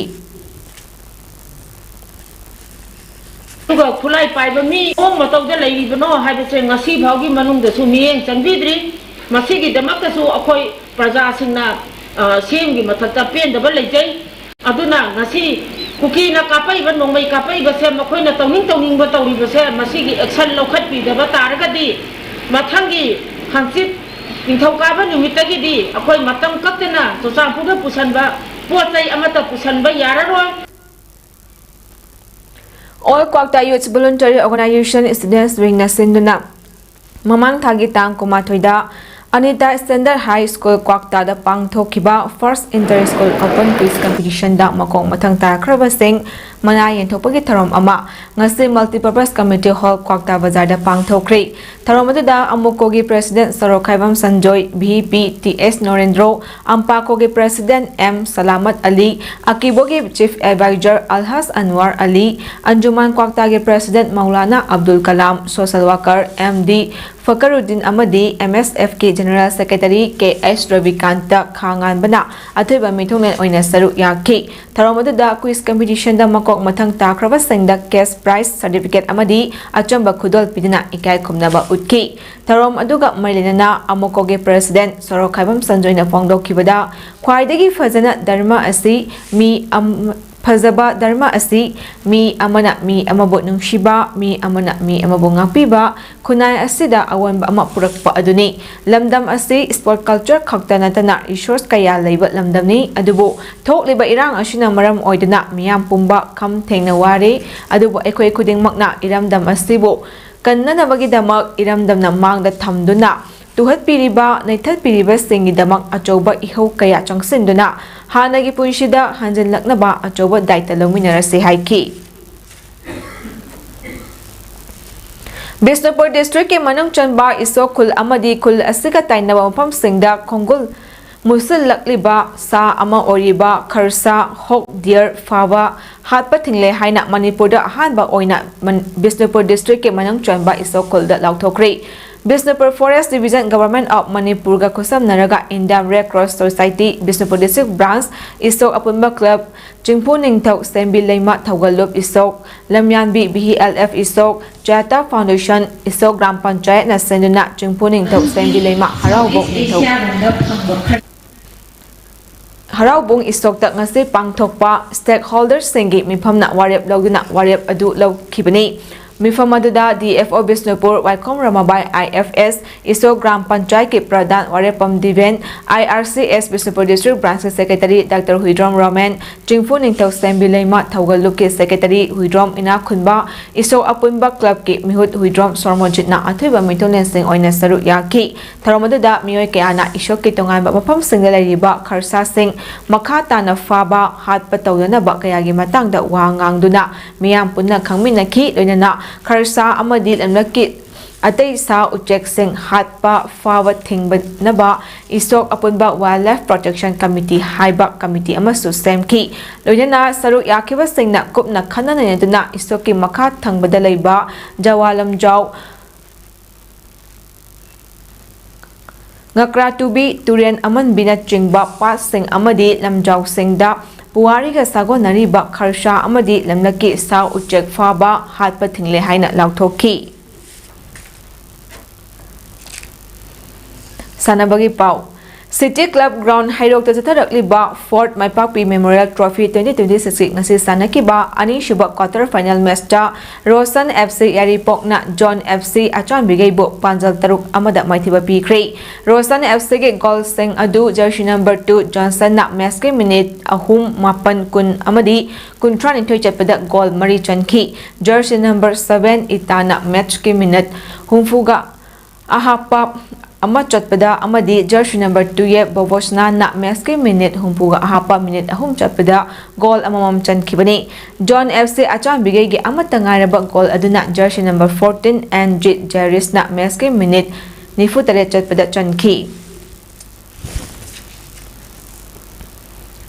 ꯑꯗꯨꯒ ꯈꯨꯠꯂꯥꯏ ꯄꯥꯏꯕ ꯃꯤ ꯃꯑꯣꯡ ꯃꯇꯧꯗ ꯂꯩꯔꯤꯕꯅꯣ ꯍꯥꯏꯕꯁꯦ ꯉꯁꯤ ꯐꯥꯎꯒꯤ ꯃꯅꯨꯡꯗꯁꯨ ꯃꯤꯠꯌꯦꯡ ꯆꯪꯕꯤꯗ꯭ꯔꯤ꯫ ꯃꯁꯤꯒꯤꯗꯃꯛꯇꯁꯨ ꯑꯩꯈꯣꯏ ꯄ꯭ꯔꯖꯥꯁꯤꯡꯅ, ꯑ, ꯁꯤ ꯑꯦꯝꯒꯤ ꯃꯊꯛꯇ ꯄꯦꯟꯗꯕ ꯂꯩꯖꯩ꯫ ꯑꯗꯨꯅ ꯉꯁꯤ ꯀꯨꯀꯤꯅ ꯀꯥꯞꯄꯛꯏꯕ, ꯅꯣꯡꯃꯩ ꯀꯥꯞꯄꯛꯏꯕꯁꯦ, ꯃꯈꯣꯏꯅ ꯇꯧꯅꯤꯡ ꯇꯧꯅꯤꯡꯕ ꯇꯧꯔꯤꯕꯁꯦ, ꯃꯁꯤꯒꯤ ꯑꯦꯛꯁꯟ ꯂꯧꯈꯠꯄꯤꯗꯕ ꯇꯥꯔꯒꯗꯤ ꯃꯊꯪꯒꯤ ꯍꯪꯆꯤꯠ ꯅꯤꯡꯊꯧꯀꯥꯕ ꯅꯨꯃꯤꯠꯇꯒꯤꯗꯤ ꯑꯩꯈꯣꯏ ꯃꯇꯝ ꯀꯛꯇꯅ ꯆꯨꯔꯆꯥꯟꯄꯨꯔꯗ ꯄꯨꯁꯟꯕ ꯄꯣꯠ ꯆꯩ ꯑꯃꯠꯇ ꯄꯨꯁꯟꯕ ꯌꯥꯔꯔꯣꯏ꯫ All Kwakta Youth Voluntary Organization Students Wingꯅ ꯁꯤꯟꯗꯨꯅ ꯃꯃꯥꯡ ꯊꯥꯒꯤ ꯇꯥꯡ ꯀꯨꯟꯃꯥꯊꯣꯏꯗ ꯑꯅꯤꯇꯥ Standard High School ꯀ꯭ꯋꯥꯛꯇꯥꯗ ꯄꯥꯡꯊꯣꯛꯈꯤꯕ First Inter School Open Quiz Competitionꯗ ꯃꯀꯣꯛ ꯃꯊꯪ ꯇꯥꯔꯛꯈ꯭ꯔꯕꯁꯤꯡ ꯃꯅꯥ ꯌꯦꯟꯊꯣꯛꯄꯒꯤ ꯊꯧꯔꯝ ꯑꯃ ꯉꯁꯤ Multipurpose Community Hall ꯀ꯭ꯋꯥꯛꯇꯥ ꯕꯖꯥꯔꯗ ꯄꯥꯡꯊꯣꯛꯈ꯭ꯔꯤ꯫ ꯊꯧꯔꯝ ꯑꯗꯨꯗ ꯑꯃꯨꯀꯣꯒꯤ President Sorokhaibam Sanjoy, V P T S Norendro, ꯑꯝꯄꯥꯀꯣꯒꯤ President ꯑꯦꯝ ꯁꯂꯥꯃꯠ ꯑꯂꯤ, ꯑꯀꯤꯕꯣꯒꯤ Chief Advisor ꯑꯜꯍꯥꯖ ꯑꯟꯋꯥꯔ ꯑꯂꯤ, ꯑꯟꯖꯨꯃꯥꯟ ꯀ꯭ꯋꯥꯛꯇꯥꯒꯤ President Maulana Abdul Kalam, Social Worker M D Fakruddin ꯑꯃꯗꯤ ꯑꯦꯝ ꯑꯦꯁ ꯑꯦꯐꯀꯤ General Secretary K S Rabikanta ꯈꯥꯉꯥꯟꯕꯅ ꯑꯊꯣꯏꯕ ꯃꯤꯊꯨꯡꯂꯦꯟ ꯑꯣꯏꯅ ꯁꯔꯨꯛ ꯌꯥꯈꯤ꯫ ꯊꯧꯔꯝ ꯑꯗꯨꯗ Quiz Competitionꯗ ꯃꯀꯣꯛ ꯃꯊꯪ ꯇꯥꯈ꯭ꯔꯕꯁꯤꯡꯗ Cash Prize, Certificate ꯑꯃꯗꯤ ꯑꯆꯝꯕ ꯈꯨꯗꯣꯜ ꯄꯤꯗꯨꯅ ꯏꯀꯥꯏ ꯈꯨꯝꯅꯕ ꯎꯠꯈꯤ꯫ ꯊꯧꯔꯝ ꯑꯗꯨꯒ ꯃꯔꯤ ꯂꯩꯅꯅ ꯑꯃꯨꯀꯣꯒꯤ President ꯁꯣꯔꯣꯛꯈꯥꯏꯕꯝ ꯁꯟꯖꯣꯏꯅ ꯐꯣꯡꯗꯣꯛꯈꯤꯕꯗ, ꯈ꯭ꯋꯥꯏꯗꯒꯤ ꯐꯖꯅ ꯙꯔꯃ ꯑꯁꯤ ꯃꯤ ꯑꯃ ꯐꯖꯕ ꯙꯔꯃ ꯑꯁꯤ ꯃꯤ ꯑꯃꯅ ꯃꯤ ꯑꯃꯕꯨ ꯅꯨꯡꯁꯤꯕ, ꯃꯤ ꯑꯃꯅ ꯃꯤ ꯑꯃꯕꯨ ꯉꯥꯛꯄꯤꯕ, ꯈꯨꯟꯅꯥꯏ ꯑꯁꯤꯗ ꯑꯑꯣꯟꯕ ꯑꯃ ꯄꯨꯔꯛꯄ ꯑꯗꯨꯅꯤ꯫ ꯂꯝꯗꯝ ꯑꯁꯤ Sport Culture ꯈꯛꯇ ꯅꯠꯇꯅ Resource ꯀꯌꯥ ꯂꯩꯕ ꯂꯝꯗꯝꯅꯤ, ꯑꯗꯨꯕꯨ ꯊꯣꯛꯂꯤꯕ ꯏꯔꯥꯡ ꯑꯁꯤꯅ ꯃꯔꯝ ꯑꯣꯏꯗꯨꯅ ꯃꯤꯌꯥꯝ ꯄꯨꯝꯕ ꯈꯝ ꯊꯦꯡꯅ ꯋꯥꯔꯦ꯫ ꯑꯗꯨꯕꯨ ꯑꯩꯈꯣꯏ ꯈꯨꯗꯤꯡꯃꯛꯅ ꯏꯔꯝꯗꯝ ꯑꯁꯤꯕꯨ ꯀꯟꯅꯅꯕꯒꯤꯗꯃꯛ ꯏꯔꯝꯗꯝꯅ ꯃꯥꯡꯗ ꯊꯝꯗꯨꯅ ꯇꯨꯍꯠꯄꯤꯔꯤꯕ, ꯅꯩꯊꯠꯄꯤꯔꯤꯕꯁꯤꯡꯒꯤꯗꯃꯛ ꯑꯆꯧꯕ ꯏꯍꯧ ꯀꯌꯥ ꯆꯪꯁꯤꯟꯗꯨꯅ ꯍꯥꯟꯅꯒꯤ ꯄꯨꯟꯁꯤꯗ ꯍꯟꯖꯤꯜꯂꯛꯅꯕ ꯑꯆꯧꯕ ꯗꯥꯏꯇ ꯂꯧꯃꯤꯟꯅꯔꯁꯤ ꯍꯥꯏꯈꯤ꯫ ꯕꯤꯁꯅꯨꯄꯨꯔ Districtꯀꯤ ꯃꯅꯨꯡ ꯆꯟꯕ ꯏꯁꯣꯛ ꯈꯨꯜ ꯑꯃꯗꯤ ꯈꯨꯜ ꯑꯁꯤꯒ ꯇꯥꯏꯅꯕ ꯃꯐꯝꯁꯤꯡꯗ ꯈꯣꯡꯒꯨꯜ ꯃꯨꯁꯤꯜꯂꯛꯂꯤꯕ ꯁꯥ ꯑꯃ ꯑꯣꯏꯔꯤꯕ ꯈꯔꯁꯥ ꯍꯣꯛ ꯗꯤꯌꯔ ꯐꯥꯕ ꯍꯥꯠꯄ ꯊꯤꯡꯂꯦ ꯍꯥꯏꯅ ꯃꯅꯤꯄꯨꯔꯗ ꯑꯍꯥꯟꯕ ꯑꯣꯏꯅ ꯃꯟ-, ꯕꯤꯁꯅꯨꯄꯨꯔ Districtꯀꯤ ꯃꯅꯨꯡ ꯆꯟꯕ ꯏꯁꯣꯛ ꯈꯨꯜꯗ ꯂꯥꯎꯊꯣꯛꯈ꯭ꯔꯤ꯫ Bishnupur Forest Division, Government of ꯃꯅꯤꯄꯨꯔꯒ ꯈꯨꯠꯁꯝꯅꯔꯒ Indian Red Cross Society, Bishnupur District Branch, ꯏꯁꯣꯛ ꯑꯄꯨꯟꯕ Club, ꯆꯤꯡꯐꯨ ꯅꯤꯡꯊꯧ ꯁꯦꯝꯕꯤ ꯂꯩꯃ ꯊꯧꯒꯜꯂꯨꯞ Ishok, Lamyanbi V L F Ishok, Chata Foundation, Ishok gram ꯄꯟꯆꯥꯌꯠꯅ ꯁꯤꯟꯗꯨꯅ ꯆꯤꯡꯐꯨ ꯅꯤꯡꯊꯧ ꯁꯦꯝꯕꯤ ꯂꯩꯃ ꯍꯔꯥꯎꯕꯣꯡ ꯅꯤꯡꯊꯧ ꯍꯔꯥꯎꯕꯣꯡ ꯏꯁꯣꯛꯇ ꯉꯁꯤ ꯄꯥꯡꯊꯣꯛꯄ Stakeholderꯁꯤꯡꯒꯤ ꯃꯤꯐꯝꯅ ꯋꯥꯔꯦꯞ ꯂꯧꯗꯨꯅ ꯋꯥꯔꯦꯞ ꯑꯗꯨ ꯂꯧꯈꯤꯕꯅꯤ꯫ ꯃꯤꯐꯝ ꯑꯗꯨꯗ D F O Bishnupur Waikhom Ramabai, I F S, Isho gram ꯄꯟꯆꯥꯌꯠꯀꯤ ꯄ꯭ꯔꯙꯥꯟ Warepam Diben, I R C S Bishnupur district ꯕ꯭ꯔꯥꯟꯁꯀꯤ ꯁꯦꯀ꯭ꯔꯦꯇꯔꯤ ꯗꯥꯛꯇꯔ ꯍꯨꯏꯗ꯭ꯔꯣꯝ ꯔꯣꯃꯦꯟ, ꯆꯤꯡꯐꯨ ꯅꯤꯡꯊꯧ ꯁꯦꯝꯕꯤ ꯂꯩꯃ, ꯊꯧꯒꯜ ꯂꯨꯞꯀꯤ ꯁꯦꯀ꯭ꯔꯦꯇꯔꯤ ꯍꯨꯏꯗ꯭ꯔꯣꯝ ꯏꯅꯥꯛꯈꯨꯟꯕ, ꯏꯁꯣ ꯑꯄꯨꯟꯕ ꯀ꯭ꯂꯕꯀꯤ ꯃꯤꯍꯨꯠ ꯍꯨꯏꯗ꯭ꯔꯣꯝ ꯁꯣꯔꯃꯣꯖꯤꯠꯅ ꯑꯊꯣꯏꯕ ꯃꯤꯊꯨꯡꯂꯦꯟꯁꯤꯡ ꯑꯣꯏꯅ ꯁꯔꯨꯛ ꯌꯥꯈꯤ꯫ ꯊꯧꯔꯝ ꯑꯗꯨꯗ ꯃꯤꯑꯣꯏ ꯀꯌꯥꯅ ꯏꯁꯣꯛꯀꯤ ꯇꯣꯉꯥꯟꯕ ꯃꯐꯝꯁꯤꯡꯗ ꯂꯩꯔꯤꯕ ꯈꯔꯁꯥꯁꯤꯡ ꯃꯈꯥ ꯇꯥꯅ ꯐꯥꯕ, ꯍꯥꯠꯄ ꯇꯧꯗꯅꯕ ꯀꯌꯥꯒꯤ ꯃꯇꯥꯡꯗ ꯋꯥ ꯉꯥꯡꯗꯨꯅ ꯃꯤꯌꯥꯝ ꯄꯨꯟꯅ ꯈꯪꯃꯤꯟꯅꯈꯤ꯫ ꯂꯣꯏꯅꯅ ꯈꯔꯁꯥ ꯑꯃꯗꯤ ꯂꯝꯂꯛꯀꯤ ꯑꯇꯩ ꯁꯥ ꯎꯆꯦꯛꯁꯤꯡ ꯍꯥꯠꯄ, ꯐꯥꯕ ꯊꯤꯡꯕꯅꯕ ꯏꯁꯣꯛ ꯑꯄꯨꯟꯕ Wildlife Protection Committee ꯍꯥꯏꯕ ꯀꯃꯤꯇꯤ ꯑꯃꯁꯨ ꯁꯦꯝꯈꯤ꯫ ꯂꯣꯏꯅꯅ ꯁꯔꯨꯛ ꯌꯥꯈꯤꯕꯁꯤꯡꯅ ꯀꯨꯞꯅ ꯈꯟꯅ ꯅꯩꯅꯗꯨꯅ ꯏꯁꯣꯛꯀꯤ ꯃꯈꯥ ꯊꯪꯕꯗ ꯂꯩꯕ ꯖꯋꯥ ꯂꯝꯖꯥꯎ, ꯉꯀ꯭ꯔꯥ ꯇꯨꯕꯤ, ꯇꯨꯔꯦꯟ ꯑꯃꯟꯕꯤꯅꯆꯤꯡꯕ ꯄꯥꯠꯁꯤꯡ ꯑꯃꯗꯤ ꯂꯝꯖꯥꯎꯁꯤꯡꯗ ꯄꯨꯋꯥꯔꯤꯒ ꯁꯥꯒꯣꯟꯅꯔꯤꯕ ꯈꯔꯁꯥ ꯑꯃꯗꯤ ꯂꯝꯂꯛꯀꯤ ꯁꯥ ꯎꯆꯦꯛ ꯐꯥꯕ, ꯍꯥꯠꯄ ꯊꯤꯡꯂꯦ ꯍꯥꯏꯅ ꯂꯥꯎꯊꯣꯛꯈꯤ꯫ ꯁꯥꯟꯅꯕꯒꯤ ꯄꯥꯎ꯫ City Club Ground ꯍꯩꯔꯣꯛꯇ ꯆꯠꯊꯔꯛꯂꯤꯕ Fourth ꯃꯥꯏꯄꯥꯛꯄꯤ Memorial Trophy twenty twenty-six ꯀꯤ ꯉꯁꯤ ꯁꯥꯟꯅꯈꯤꯕ ꯑꯅꯤꯁꯨꯕ quarter final match ꯇ Roshan F C ꯌꯥꯏꯔꯤꯄꯣꯛꯅ John F C ꯑꯆꯥꯟꯕꯤꯒꯩꯕꯨ ꯄꯥꯟꯖꯜ ꯇꯔꯨꯛ ꯑꯃꯗ ꯃꯥꯏꯊꯤꯕ ꯄꯤꯈ꯭ꯔꯦ꯫ Roshan F C ꯒꯤ goal ꯁꯤꯡ ꯑꯗꯨ jersey number two Johnson ꯅ match ꯀꯤ minute ꯑꯍꯨꯝ, ꯃꯥꯄꯟ, ꯀꯨꯟ ꯑꯃꯗꯤ ꯀꯨꯟꯊ꯭ꯔꯥꯅꯤꯊꯣꯏ ꯆꯠꯄꯗ goal ꯃꯔꯤ ꯆꯟꯈꯤ꯫ Jersey number seven Ita ꯅ match ꯀꯤ minute ꯍꯨꯝꯐꯨꯒ ꯑꯍꯥꯞꯄ ꯑꯃ ꯆꯠꯄꯗ ꯑꯃꯗꯤ jersey number twelve Bobosna ꯅ match ꯀꯤ minute ꯍꯨꯝꯐꯨꯒ ꯑꯍꯥꯞꯄ minute ꯑꯍꯨꯝ ꯆꯠꯄꯗ goal ꯑꯃꯃꯝ ꯆꯟꯈꯤꯕꯅꯤ꯫ John F C ꯑꯆꯥꯟꯕꯤꯒꯩꯒꯤ ꯑꯃꯠꯇ ꯉꯥꯏꯔꯕ goal ꯑꯗꯨꯅ jersey number fourteen Anjit Jairis ꯅ match ꯀꯤ minute ꯅꯤꯐꯨ ꯇꯔꯦꯠ ꯆꯠꯄꯗ ꯆꯟꯈꯤ꯫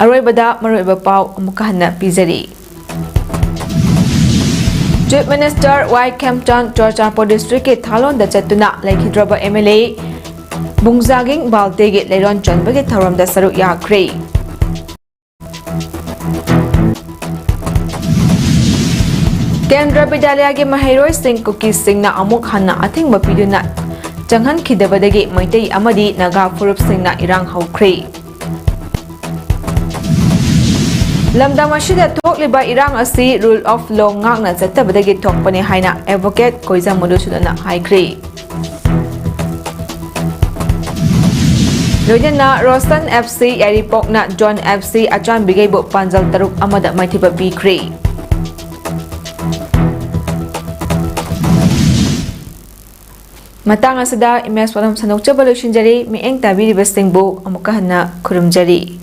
ꯑꯔꯣꯏꯕꯗ ꯃꯔꯨꯑꯣꯏꯕ ꯄꯥꯎ ꯑꯃꯨꯛꯀ ꯍꯟꯅ ꯄꯤꯖꯔꯤ꯫ Chief Minister Y ꯈꯦꯝꯆꯥꯟ Churachandpur district ꯀꯤ ꯊꯥꯂꯣꯟꯗ ꯆꯠꯇꯨꯅ ꯂꯩꯈꯤꯗ꯭ꯔꯕ M L A ꯕꯨꯡꯖꯥꯒꯤꯡ ꯕꯥꯜꯇꯦꯒꯤ ꯂꯩꯔꯣꯟ ꯆꯟꯕꯒꯤ ꯊꯧꯔꯝꯗ ꯁꯔꯨꯛ ꯌꯥꯈ꯭ꯔꯦ꯫ ꯀꯦꯟꯗ꯭ꯔ ꯕꯤꯗ꯭ꯌꯥꯂꯌꯥꯒꯤ ꯃꯍꯩꯔꯣꯏꯁꯤꯡ ꯀꯨꯀꯤꯁꯤꯡꯅ ꯑꯃꯨꯛ ꯍꯟꯅ ꯑꯊꯤꯡꯕ ꯄꯤꯗꯨꯅ ꯆꯪꯍꯟꯈꯤꯗꯕꯗꯒꯤ ꯃꯩꯇꯩ ꯑꯃꯗꯤ ꯅꯥꯒꯥ ꯐꯨꯔꯨꯞꯁꯤꯡꯅ ꯏꯔꯥꯡ ꯍꯧꯈ꯭ꯔꯦ꯫ ꯂꯝꯗꯝ ꯑꯁꯤꯗ ꯊꯣꯛꯂꯤꯕ ꯏꯔꯥꯡ ꯑꯁꯤ rule of law ꯉꯥꯛꯅ ꯆꯠꯇꯕꯗꯒꯤ ꯊꯣꯛꯄꯅꯤ ꯍꯥꯏꯅ Advocate ꯀꯣꯏꯖꯝ ꯃꯙꯨꯁꯨꯗꯟꯅ ꯍꯥꯏꯈ꯭ꯔꯤ꯫ ꯂꯣꯏꯅꯅ Roshan F C ꯌꯥꯏꯔꯤꯄꯣꯛꯅ Zone F C ꯑꯆꯥꯟꯕꯤꯒꯩꯕꯨ ꯄꯥꯟꯖꯜ ꯇꯔꯨꯛ ꯑꯃꯗ ꯃꯥꯏꯊꯤꯕ ꯄꯤꯈ꯭ꯔꯤ꯫ ꯃꯇꯥꯡ ꯑꯁꯤꯗ ꯏꯃꯦꯖ ꯄꯣꯠꯂꯝ ꯁꯟꯗꯣꯛꯆꯕ ꯂꯣꯏꯁꯤꯟꯖꯔꯤ꯫ ꯃꯤꯠꯌꯦꯡ ꯇꯥꯕꯤꯔꯤꯕꯁꯤꯡꯕꯨ ꯑꯃꯨꯛꯀ ꯍꯟꯅ ꯈꯨꯔꯨꯝꯖꯔꯤ꯫